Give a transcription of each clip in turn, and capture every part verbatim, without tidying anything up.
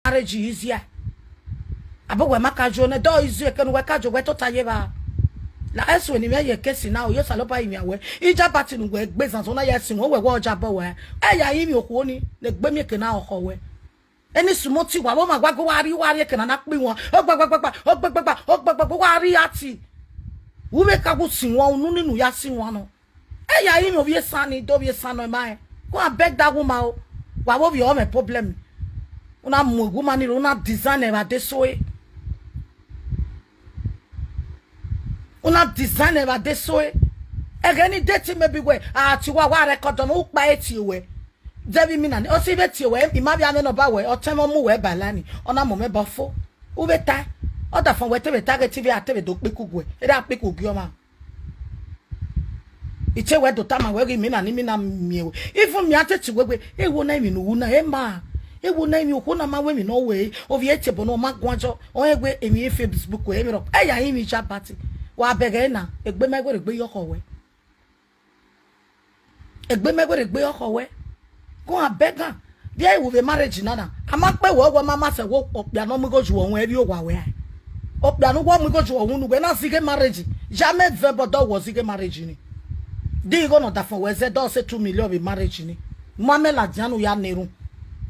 marriage easier. Abo wẹ ma ka jo nẹ, do easy, ekene wẹ ka jo, wẹ tota ye evba. La ẹsu ne imẹ ye case na, ọ ye Osanobua rinmwian wẹ. Ijabati ne uwẹ gbe zanzan na ya ẹse wọn, wẹ wẹ ọ jabọ wẹ. Ẹ ya rinmwian okhuo ni, ne egbe miẹn eke na ọkhọ wẹ. Eni sumoti wa, vbe ma wa gu wa rri, wa rri eke na na kpe iwan. Ogbagbagba, ogbagbagba, ogbagbagba, wa rri ati. U vbe ka gu sin wan, unu ni ne u ya sin wan nọ. Ẹ ya rinmwian ovbi esan ni, do ovbi esan nọ ma rẹn. Go and beg that woman o. Wa vbe ovbi ọmwẹ problem. U na mu woman ni rre, u na design ẹre vbe adesẹ ọre. U na design ẹre vbe adesẹ ọre. Ẹghẹ ni date maybe wẹ, a ti wa, wa record ọmọ, u kpa e tie wẹ. Deghẹ imina ni, ọ si vbe tie wẹ, I ma vbe amwẹ ne ọ ba wẹ, ọtẹn mwẹ ọ mu wẹ ba la ni, ọ na mu mwẹ ba fo. U vbe tae, ọdafẹn wẹ te vbe ta ghe te I vbe a te vbe do kpiku guẹ, erha kpiku gie ọmwa. I te wẹ do tama wẹ ghe imina ni, imina miẹn wẹ. Even mẹ a te tie wẹ wẹ, ewo na emwi ne u ru na, ẹ ma. Ewo na emwi okhuo na ma wẹ emwi ne ọ wẹ, ovbi ẹre tie ẹbọ ne ọ ma guan jọ, ọ rẹn wẹ emwi Facebook wẹ, emwi rọ, ẹ ya rinmwian Ijabati. Wa bẹghe na, egbe mẹ wẹ rhe egbe yọkhọ wẹ. Egbe mẹ wẹ rhe egbe ọkhọ wẹ. Go and beg am. Vbe ẹ i ru vbe marriage na na, a ma kpe wẹ, wẹ ma ma sẹ wẹ okpia ne ọ mu igho ju ọhun, ẹ vbe owa wẹ a? Okpia ne uwẹ mu igho ju ọhun ne uwẹ na zighe marriage, ya mẹ vẹ bọdọ wẹ ọ zighe marriage ni. De igho ne ọdafẹn wẹ zẹ, dọ sẹ two million vbe marriage ni. Mu amẹ ladian ne u ya na erhunmwu.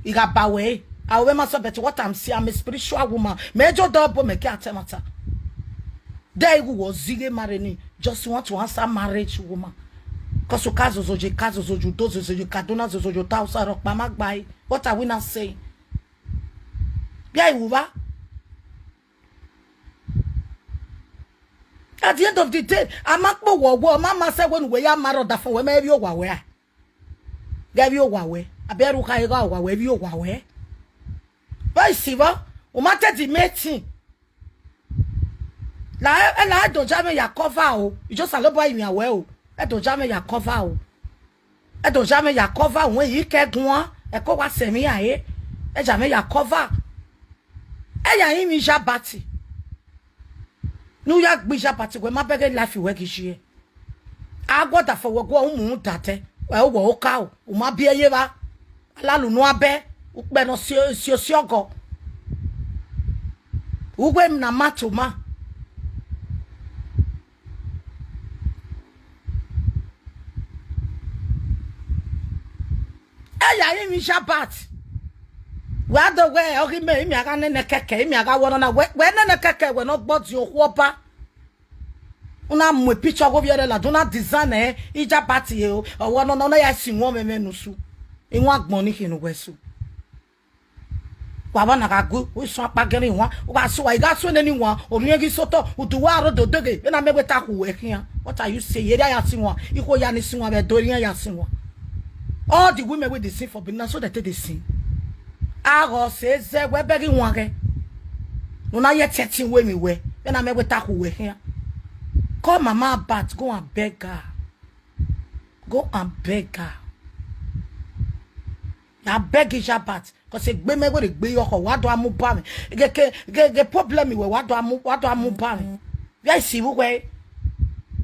I gha ba wẹ re, a ru vbe ma sẹ, but what I'm saying, I'm a spiritual woman. Mẹ jọ dọ bo mẹ ke a ta ẹmwata. De igho wẹ ọ zighe marriage ni, just want to answer marriage woman. 'Cause u ka zozo ye, ka zozo ye, u do zozo ye, Kaduna zozo ye, ota usa rhọkpa ma gba ẹre. What are we not saying? Vbe ẹ i ru vba? At the end of the day, a ma kpe wẹ, wẹ ọ ma ma sẹ wẹ ne uwẹ ya ma rre ọdafẹn wẹ, mẹ vbe owa wẹ a? Ghẹ vbe owa wẹ, a bẹ rhie ukha gha owa wẹ, vbe owa wẹ. Vbe isi vbọ, u ma te di meeting. La, ẹ la, ẹ do ja mwẹ ya cover o. Ijo Osanobua rinmwian wẹ o. Ẹ do ja mwẹ ya cover o. Ẹ do ja mwẹ ya cover, wẹ i ke guan, ẹ ko wa sẹ emwi ya re. Ẹ ja mwẹ ya cover. Ẹ ya rinmwian Ijabati. Ne u ya gbe Ijabati, wẹ ma bẹghe life wẹ ghi ye. A gu ọdafẹn wẹ guọ, u mu da dẹ, ẹ, wẹ okaro, u ma biẹ ye evba. Alalu unu abẹ, ukpẹ ne ọ si, si osi ọgọ. Uwẹ na ma toma. Ẹ ya rinmwian Ijabati. Wẹ a do wẹ, ọ ghi mẹ, imẹ a gha nene kẹkẹ, imẹ a gha wẹ ọnọna, wẹ, wẹ nene kẹkẹ, wẹ ne ọ gbọdiọn okhuo ọba. U na mu picture ọghe ovbi ẹre ladian, u na design ẹre, Ijabati re o, ọ wẹ ọnọna, ọ na ya si iwinna ọmwẹmwẹ ne usu. Iwinna agbọn ni khin ne uwẹ su. Wa vbọ na gha gu, u suẹn akpagẹrẹ iwinna, u gha suẹn, I gha suẹn nene iwinna, orhiọn ghi sẹ otọ, udu wa rre ododeghe, vbene a miẹn wẹ te a khu wẹ khian. What are you saying? Erriọ a ya si iwinna, ikhuo ya ni si iwinna, vbe ẹdẹ orhiọn ya si iwinna. All the women wey dey sing for Benin, na so dem take dey sing. Aghọ sẹ zẹ wẹ bẹghe iwinna ghẹ. Ne u na ye ẹtin ẹtin wẹ emwi wẹ, vbene a miẹn wẹ te a khu wẹ khian. Call Mama Abat, go and beg her. Go and beg her. Ya beg Ijabati, 'cause egbe mẹ wẹ rhe egbe yọkhọ, wa do a mu ba mwẹ. Ghe ke, ghe, ghe problem wẹ, wa do a mu, wa do a mu ba mwẹ. Vbe isi vbe uwẹ,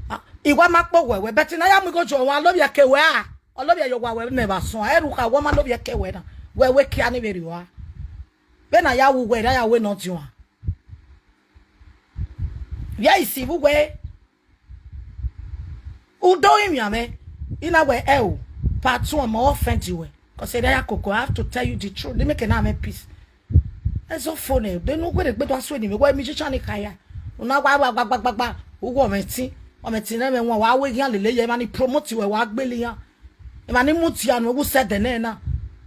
ah, I wa ma kpe wẹ wẹ, but na ya mu igho ju ọmwa, ọ lovbiẹ ke wẹ a? Ọ lovbiẹ ye owa wẹ ne ẹmwẹ suẹn, ẹrhu kha wẹ ọ ma lovbiẹ ke wẹ na, wẹ wẹ kia ni vberriọ a. Vbene a ya ru uwẹ, a ya wẹ ne ọ diọn a. Vbe a i si vbe uwẹ, u do rinmwian mwẹ, I na wẹ ẹo, part two ọmọ offend wẹ. 'Cause erriọ a ya koko, I have to tell you the truth. Let me can have peace. Ẹzọ fo nẹ, de ne u wẹ rhe egbe do a suẹn ni mwẹ, wẹ musician ni kha ya. U na wa ru agbagbagba, u wẹ ọmwẹ ẹtin, ọmwẹ ẹtin ne ẹmwẹ wan, wa wẹ eghian lele ye, emwa ni promote wẹ, wa gbele iran. Emwa ni mudia nuẹn vbe usẹ ẹdẹ nẹ na.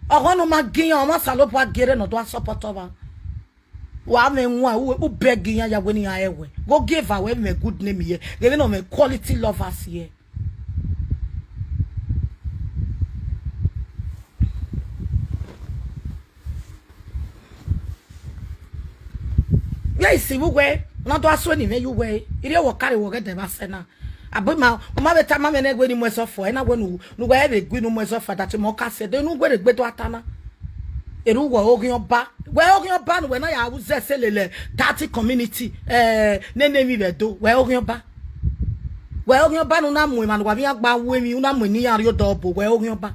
Ọghọ ne u ma gie iran, ọmwa Osanobua gie rre ne ọ do a support ọmwa. Wa mwẹ wan, u, u beg iran ya wẹ ne iran rẹn wẹ. Ghe ogieva wẹ mwẹ good name ye, ghe vbene ọ mwẹ quality lovers ye. Vbe a i si vbe uwẹ, na do a suẹn ni mwẹ ye uwẹ, irriọ wẹ ọ kare wẹ ọghe ẹdẹ vbe asẹ na. Abe ima, u ma vbe tama mwẹ nẹ wẹ ne I mu ẹzọ fua, ẹ na wẹ ne u, ne uwẹ vbe gui ne u mu ẹzọ fua, that mẹ ọ ka sẹ, de ne u wẹ rhe egbe do a ta na. Erha uwẹ oghian ọba, wẹ oghian ọba ne uwẹ na ya ru zẹ ẹse lele thirty community, eh, nene emwi vbe Ẹdo, wẹ oghian ọba. Wẹ oghian ọba ne u na mu emwa ne uwa vbe iran gba ru emwi, u na mu eni iran rrie odọ ọbo, wẹ oghian ọba.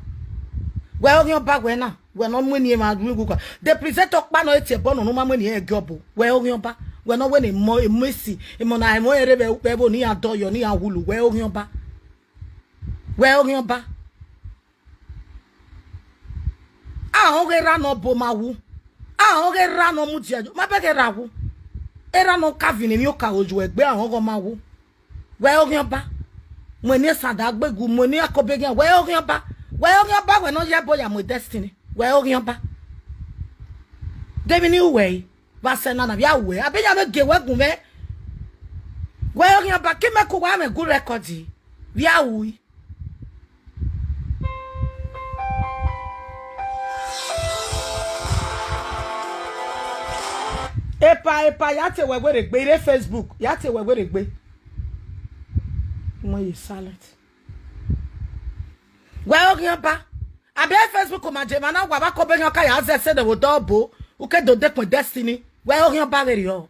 Wẹ oghian ọba wẹ na. Wẹ ne ọ mu eni emwa ru ighuka. The presenter ọkpa nọ tie ẹbọ nọ, ne u ma mu eni ẹre gie ọbo. Wẹ oghian ọba. Wẹ ne ọ wẹ ne emọ, emọ esi, emọ na emọ ẹre vbe, vbe ẹvbo ne iran dọyọ, ne iran wulu. Wẹ oghian ọba. Wẹ oghian ọba. Ahọn ghe erha ne ọ bo ma wu. Ahọn ghe erha ne ọ mudia yo. Ma bẹghe erha wu. Erha ne ọ ka viọ ne emwi okaro yo egbe ahọn ghe ọ ma wu. Wẹ oghian ọba. Mu eni esada gbegu, mu eni akobeghian. Wẹ oghian ọba. Wẹ oghian ọba, wẹ ne ọ ya ẹbọ ya mu Destiny. Wẹ oghian ọba. De emwi ne I ru wẹ re? Vbe asẹ na na vbe a ru wẹ, abe iran vbe gie wẹ gun mwẹ. Wẹ oghian ọba, ke imẹ ku uwa mwẹ good record. Vbe a ru i? Epa, epa, ya te wẹ werriegbe, I rre Facebook, ya te wẹ werriegbe. Wẹ ye silent. Wẹ oghian ọba. Abe Facebook ma je emwa na wa vbe akobeghian ka ya zẹ ẹse ne vbe odẹ ọbo, u ke do dekun Destiny. Wẹ oghian ọba vberriọ.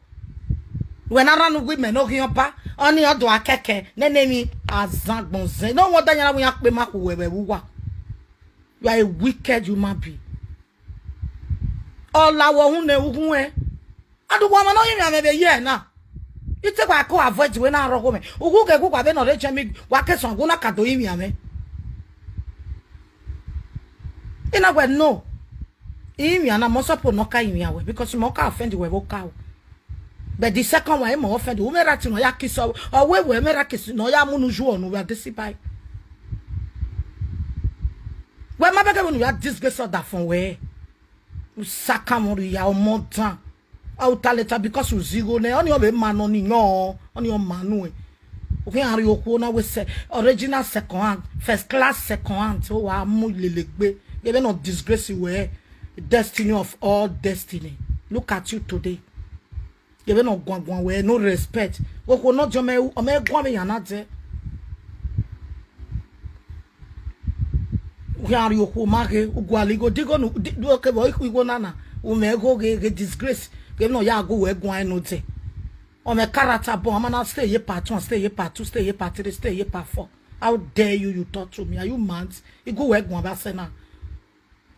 Wẹ na rhan ne uwu imẹ ne oghian ọba, ọnii ọ do a kẹkẹ, nene emwi azan gbọn zẹ. Ne ọ wọn da yan na wẹ iran kpe ma khu wẹ vbe uwa. You are a wicked human being. Ọ la wẹ uhunmwu ne uhunmwu ẹn. Aduwa ọmwa ne ọ rinmwian mwẹ vbe ye ẹre na. I te wa ko avoid wẹ na rrọọ ọghomwẹ. Ughughe gu wa vbe nọ rre jẹ mi, wa ke suẹn gu na ka do rinmwian mwẹ. I na wẹ no. Rinmwian na, mọ suppose ne ọ ka rinmwian wẹ, because mọ ka offend wẹ vbe okaro. But the second one, mọ offend, u mwẹ right ne ọ ya kiss ọ, ọ wẹ wẹ mwẹ right kiss ne ọ ya mu ne u ju ọnu vbe adesẹ ba. Wẹ ma bẹghe vbene u ya disgrace ọdafẹn wẹ. U sakamwẹ rhia ọmọ dan. A u ta leta because u zigho nẹ, ọnii ọ vbe ma nọ ni yọn, ọnii ọ ma nuẹn. U khian rhie okhuo na wẹ sẹ original second hand, first class second hand, o wa mu lele egbe. Ghe vbene ọ disgrace wẹ, destiny of all destiny. Look at you today. Ghe vbene ọ guan guan wẹ, no respect. Okhuo ne ọ diọn mẹ, ọ mẹ guan vbe yan na dẹ. U khian rhie okhuo ma ghe, u gualọ igho, digho nu, di, du oke vbe igho na na, u mwẹ igho ghe, ghe disgrace, ghe vbene ọ ya gu wẹ guan ẹn odẹ. Ọ mwẹ character bun, a ma na stay ye part one, stay ye part two, stay ye part three, stay ye part four. How dare you, you talk to me? Are you mad? I gu wẹ guan vbe asẹ na.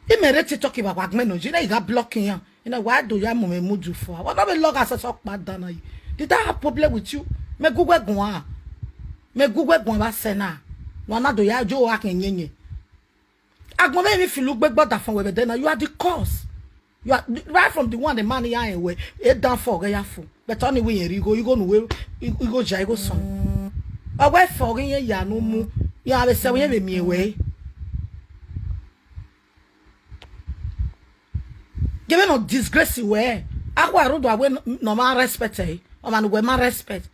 I mẹ rre TikTok vbe wa gbẹn nọ, I na I gha block iran. I na wa do ya mu mwẹ mudu fua. Wa na vbe lọgha sẹsẹ ọkpa dan na yi. Did I have problem with you? Mẹ gu wẹ guan. Mẹ gu wẹ guan vbe asẹ na. Wa na do ya yo a khian yẹnyẹn. Agbọn vbe emwi filo ugbe gbe ọdafẹn wẹ vbe ẹdẹ na, you are the cause. You are the, right from the one the man ya rẹn wẹ, e dan fo ọghẹ ya fo. But ọnii wẹ irẹn rre igho, igho ne uwẹ, igho ja igho sọn. Ọ wẹ fo ọghe irẹn ya ne u mu, iran vbe sẹ vbe irẹn vbe miẹn wẹ. Ghe vbene ọ disgrace wẹ, akhua rre odua wẹ ne ọ ma respect ẹre, ọmwa ne uwẹ ma respect.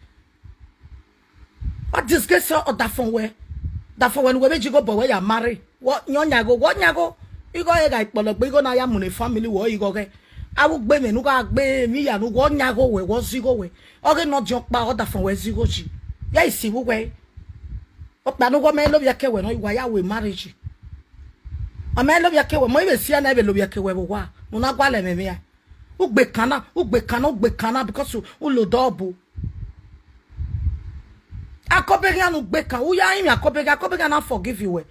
Ọ disgrace ọdafẹn wẹ, ọdafẹn wẹ ne uwẹ vbe ji igho obọ wẹ ya marry. Wẹ yan ọyan igho, wẹ yan igho. Igho ẹre gha kpọlọ gbe, igho na ya mu ne family wẹ igho ghẹ. Avbe ugbe mwẹ ne u gha gbe emwi ya ne uwẹ yan igho wẹ, wẹ zẹ igho wẹ. Ọghe ne ọ diọn ọkpa, ọdafẹn wẹ zẹ igho yi. Ya isi vbe uwẹ. Ọkpa ne uwẹ ma lovbiẹ ke wẹ nọ, wa ya ru marriage. Ọ ma lovbiẹ ke wẹ, mọ i vbe si ẹe na, i vbe lovbiẹ ke wẹ vbe owa, ne u na gualọ ẹmwẹ mwẹ a. Ugbe kan na, ugbe kan na, ugbe kan na, because u, u lo odẹ ọbo. Akobeghian ne ugbe kan, u ya rinmwian akobeghian, akobeghian na forgive wẹ.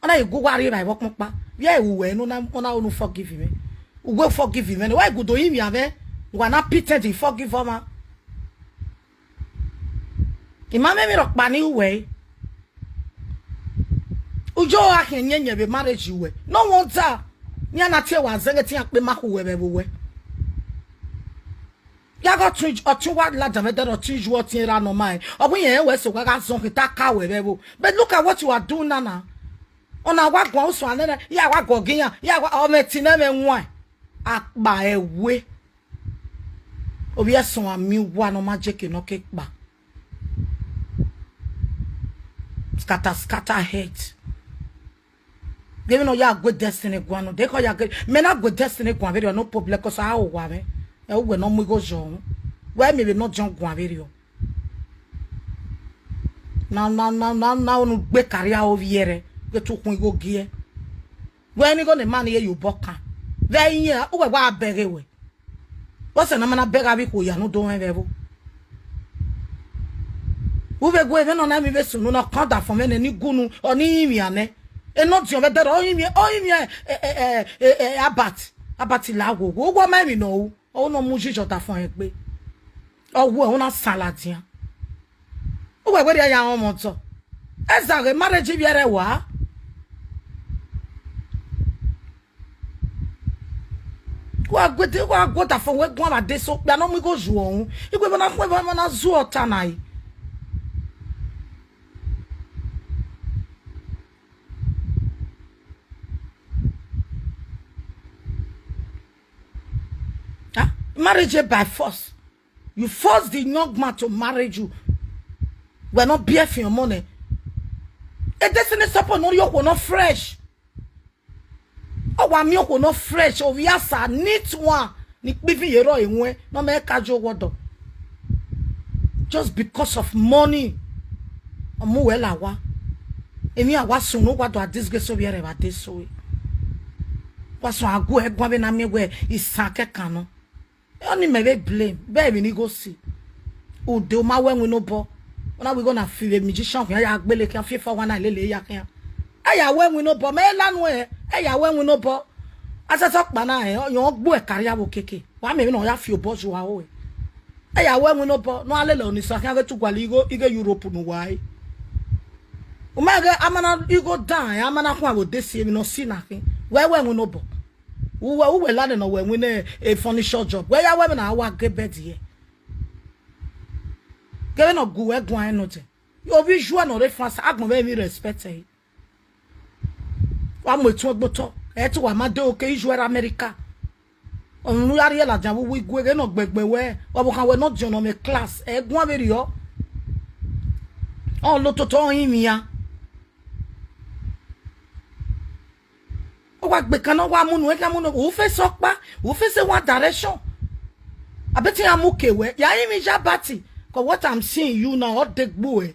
Ọ na i gu uwa rri evbare vbe ọkpọkpa. Vbe ẹ ru wẹ ne u na, u na ru ne u forgive mwẹ. Uwẹ forgive mwẹ, ne wa i gu do rinmwian mwẹ, wa na pretend I forgive ọmwa. I ma mwẹ emwi rhọkpa ne I ru wẹ. U yo gha khian yẹnyẹn vbe marriage ruẹ. No wonder. Iran na tie wa zẹghẹ te iran kpe ma khu wẹ vbe ẹvbo wẹ. Ya ghe ọtẹn, ọtẹn wa ladian vbe ẹdẹrẹ, ọtẹn yu, ọtẹn erha ne ọ ma rẹn. Ọ wẹ irẹn rẹn wẹ sẹ, wa gha zọn khin te a ka wẹ vbe ẹvbo. But look at what you are doing now, now. Ọna wa guan usun nene, ya wa guọghọ iran, ya wa, ọ mwẹ ẹtin ne ẹmwẹ wan. Akpa ẹwe. Ovbi ẹsọn a miẹn uwa ne ọ ma jeke ne ọ ke kpa. Scatter, scatter head. Ghe vbene ọ ya gue Destiny guan nọ, de khọ ya gue, mẹ na gue Destiny guan vberriọ, no problem, 'cause a ho owa mwẹ. Ẹ, uwẹ ne ọ mu igho yọ. Wẹ miẹn vbene ọ diọn guan vberriọ. Na, na, na, na, na, unu gbe karria ovbi ẹre, ghe te u khuan igho gie. Wẹ ne igho ne ma ni ye ye obọ kan. Vbe iran, uwẹ wa bẹghe wẹ. Vbọsẹ ne a ma na bẹghe avbe ikhuo ya ne u do mwẹ vbe ẹvbo. U vbe gu ẹmwẹ nọ na, emwi vbe sunu ne ọ kan ọdafọn mwẹ nẹ, ne I gu unu, ọ ni rinmwian nẹ. Enọdiọn vbe ẹdẹrẹ, ọ rinmwian, ọ rinmwian, eh, eh, eh, eh, eh, Albert, Albert la wo wo, uwẹ ma emwi ne ọ ru, ọ na mu jijọ da fọn egbe. Ọ wu ẹre, ọ na san ladian. Uwẹ wẹ rhie ya rọnmwẹ otọ. Ẹzaghe marriage ivbi ẹre wa. Wa gu ẹdẹ, wa gu ọdafẹn wẹ guan vbe adesẹ okpia ne ọ mu igho zuọ uhunmwu. Igho vbe na khuẹ vbe na zuọ ọta na re. Huh? Marriage by force. You force the young man to marry you. Wẹ ne ọ biẹ fian ọmọ nẹ. A destiny support ne ọ rhie okhuo ne ọ fresh. Ọ wa miẹn okhuo ne ọ fresh, ovbi asa, neat one, ni kpivin ye rrọọ eruẹn, ne ọ mẹ ka jo wọdọ. Just because of money. Ọ mu wẹ la owa. Emwi a wa sunu, wa do a disgrace ovbi ẹre vbe adesẹ. Wa sunu a gu ẹre guan vbe na miẹn wẹ isan kẹkan nọ. Ọni mẹ vbe blame, vbe emwi ni gho si. Ude, u ma wẹ winna obọ. Ọ na wẹ igho na fi vbe magician khian ya gbele khian, fi efa owa na lele ya khian. A ya wẹ winna obọ, mẹ lanu ẹre, a ya wẹ winna obọ. Asẹsẹ ọkpa na rẹn, ọ yọn gbe ẹka rria vbe okiekie. Wa miẹn emwi ne ọ ya fi obọ zuẹ aro ẹre. A ya wẹ winna obọ, ne ọ lele Ọnisa khian ghe te u gualọ igho, ighe Europe ne uwa re. U ma ghe a ma na igho dan, a ma na khuan vbe odesi emwi ne ọ si na khin. Wẹ wẹ winna obọ. Uwẹ, uwẹ ladian ne ọ wẹ winna e furniture job. Wẹ ya wẹ vbene a wa gu bed ye. Kevbe ne ọ gu wẹ guan nọ dẹ. Ovbi iyuẹ ne ọ rre France, agbọn mwẹ emwi respect ẹre. Wa mu etuẹn gbe otọ, ẹ te wa ma de oke iyuẹ rre America. Ọmwa ne u ya rhie ladian vbe uwu igue, ghẹ ne ọ gbẹgbẹ wẹ, ọvbokhan wẹ ne ọ diọn nọ mwẹ class, ẹ guan vberriọ. Ọ lototọ, ọ rinmwian. Ọ wa gbe kan ne ọ wa mu unu, ẹ khian mu unu, u face ọkpa, u face one direction. Abeti iran mu ke wẹ, ya rinmwian ya bati, 'cause what I'm seeing you now, ọ degbe uẹ.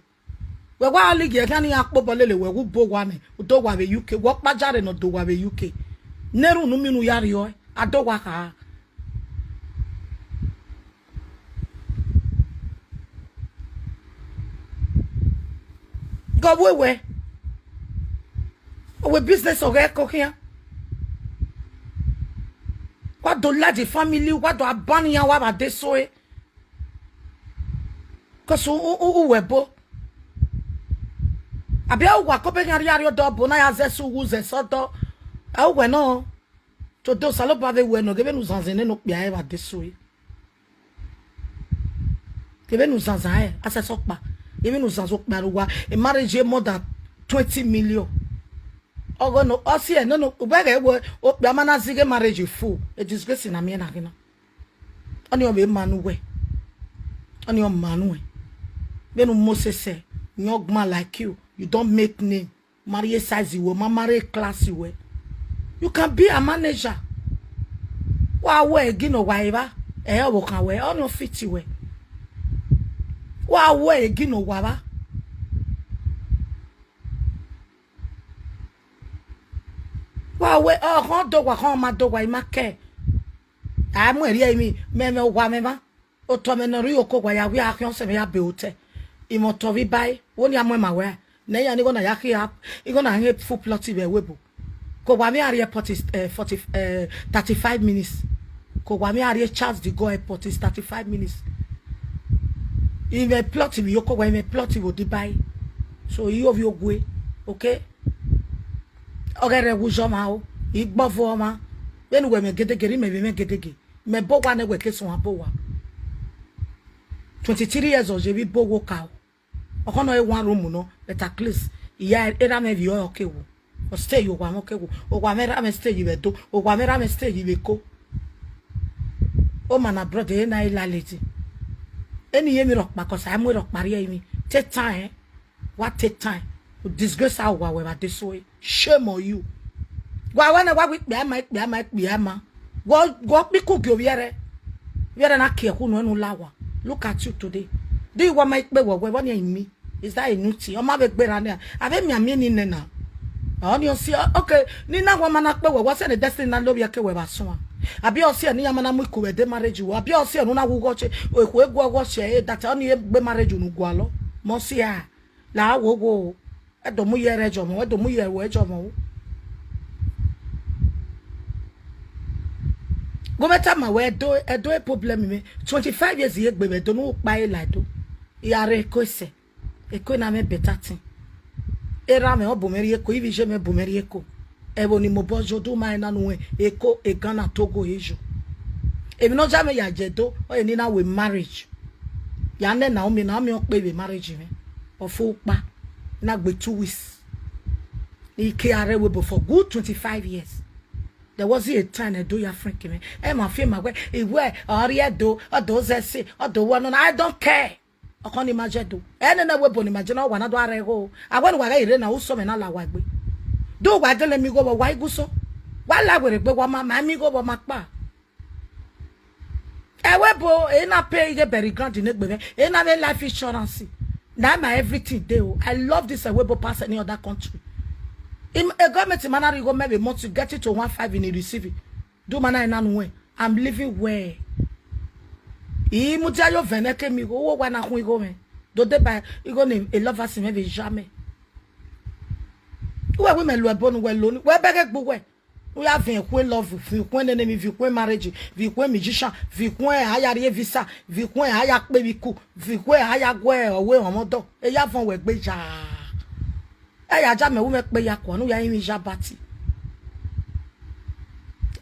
Wẹ wa ligie khian ne iran kpobọ lele wẹ, wẹ u bo owa nẹ, u do owa vbe U K, wẹ ọkpa jare ne ọ do owa vbe U K. Ne erhunmwu ne u ya rriọ, a do owa kha. Gọ vbe wẹ, ọ wẹ business ọghẹ ẹko khian. Wa do ladi family, wa do a ban iran, wa vbe adesẹ. 'Cause u, u, u, uwẹ bo. Abi a uwa kọbe khian rhie arrie ọdọ, ọbo na ya zẹ sẹ uwu zẹ sẹ ọdọ. A uwẹ nọ. Today Osanobua vbe wẹ nọ, ghe vbene u zanzan nene okpia ẹre vbe adesẹ. Ghe vbene u zanzan ẹre, asẹsẹ ọkpa. Ghe vbene u zanzan okpia rre owa, a marriage more than twenty million. Ọghe nọ, ọ si ẹre nene, uwẹ ghẹ wẹ, okpia ma na zighe marriage full, a disgrace na miẹn na ghi na. Ọni ọ vbe ma ne uwẹ. Ọni ọ ma nuẹn. Vbene u mose sẹ, young man like you, you don't make name. Ma rhie size wẹ, ma ma rhie class wẹ. You can be a manager. Wa wẹ egi ne ọ wa evba, ẹ ọvbokhan wẹ, ọni ọ fit wẹ. Wa wẹ egi ne ọ wa vba. Wa wẹ, ọ khọn do wa, khọn ma do wa, I ma kẹ. A mu ẹre emwi, mẹ, mẹ owa mwẹ mwa. Otọ mwẹ ne ọ rre oko wa ya wia khian, ọsẹ mwẹ ya be otẹ. Imẹ otọ vbe iba ẹre, wo ni a mu ẹn ma wẹ a? Ne iran ni igho na ya khia, igho na ghe full plot vbe ẹvbo ebo. Ke owa mwẹ a rrie forty, eh, forty, eh, thirty-five minutes. Ke owa mwẹ a rrie Charles de Gaulle Airport is thirty-five minutes. Imẹ plot vbe iyoko wa, imẹ plot vbe odibai. So, I ovbi ogue, okay? Ọ ghẹ rre ẹwu yọ mwa o, I gbọvo ọmwa. Vbene uwẹ mwẹ gedege, rhie imẹ vbe mwẹ gedege. Mẹ bo owa nẹ, wẹ ke suẹn bo owa. Twenty-three years ọ ye vbe ibo wo ka o. Ọkhọ nọ re one room nọ, but at least, iya erha mwẹ vbiẹ ọre ọ ke wo. Ọ stay ye owa mwẹ ọ ke wo. Owa mwẹ erha mwẹ stay ye vbe Ẹdo. Owa mwẹ erha mwẹ stay ye vbe Eko. Oma na brother, ena i landlady. Eni ye emwi rhọkpa, 'cause a mu rhọkpa rhie emwi. Take time, eh? Wa take time. U disgrace our owa wẹ vbe adesẹ. Shame on you. Wa wẹ nẹ, wa wẹ ikpia ma, ikpia ma, ikpia ma. Wọ, wọ kpiku gie ovbi ẹre. Ovbi ẹre na kie ẹkhu nuẹn ne u la owa. Look at you today. Di wa ma ikpe wẹ, wẹ, wẹ ni mi. Is that a new thing? Ọ ma vbe gberra nia. A vbe mianmian ni nẹ na. Ọni ọ si, okay, ne I na wa ma na kpe wẹ, wẹ ọ si ẹre ne destiny na lovbiẹ ke wẹ vbe asuan. Abi ọ si ẹre ne iran ma na mu iku vbe de marriage wẹ. Abi ọ si ẹre ne u na wu ghọchẹ, ekhue gu ọghọchẹ, eh, that ọni egbe marriage unu gualọ. Mẹ ọ si a. La wo wo. Ẹ do mu ye ẹre jọ mọ, ẹ do mu ye ẹre jọ mọ. Gọmẹta ma wẹ Ẹdo, Ẹdo problem mẹ. Twenty five years ye gbe vbe Ẹdo ne u kpa ẹre la Ẹdo. I gha rre Eko ẹsẹ. Eko na mwẹ better thing. Erha mwẹ ọ bu mwẹ rrie Eko, ivbi iye mwẹ bu mwẹ rrie Eko. Ẹvbo ne I mobọ yo do ma na nu Eko, Ghana, Togo, Asia. Emwi ne ọ ya mwẹ ya ye Ẹdo, ọ ye ne I na wẹ marriage. Ya nẹ Naomi, Naomi ọ kpe vbe marriage mwẹ. Ọ fo ukpa, na gbe two weeks. I ke a rre ẹvbo Ebo for good twenty five years. There was a time Ẹdo ya friend mwẹ. Ẹ ma fiema wẹ, iwẹ, ọ rrie Ẹdo, ọ do zẹ ẹse, ọ do wọ nọ na, I don't care. Ọkọ ni ma ye Ẹdo. Ẹ nene ẹvbo Ebo ni ma ye na, wa na do a rre ẹghẹ o. A wẹ ne uwa ghẹ rre na, usọ mwẹ na la uwa egbe. Do uwa gele miẹn igho vbọ, wa i gu usọ. Wa la werriegbe, wa ma, ma miẹn igho vbọ ma kpa. Ẹvbo Ebo, e na pay ighe bury ground ne egbe mwẹ. E na vbe life insurance. Na ma everything dey o. I love this Ẹvbo Ebo pass any other country. Im, a government ma na rhie igho mẹ vbe month, you get it to one five in a receive. Do ma na na nu wẹ, I'm living well. I mudia ye ovẹn nẹ ke miẹn igho, uwu owa na khuan igho mwẹ. Do deba igho ne a lovers mwẹ vbe ya mẹ. Uwẹ wẹ mẹ lo ẹbọ ne uwẹ lo ni, wẹ bẹghe gbe uwẹ. U ya viẹn ikhuẹn love, viẹn ikhuẹn nene emwi, viẹn ikhuẹn marriage, viẹn ikhuẹn musician, viẹn ikhuẹn a ya rrie visa, viẹn ikhuẹn a ya kpe vbe iku, viẹn ikhuẹn a ya gu ọvbehe ọmọdọ. E ya vọn wẹ egbe ya. Ẹ ya ja mẹ wu mwẹ kpe ya kua ne u ya rinmwian ya bati.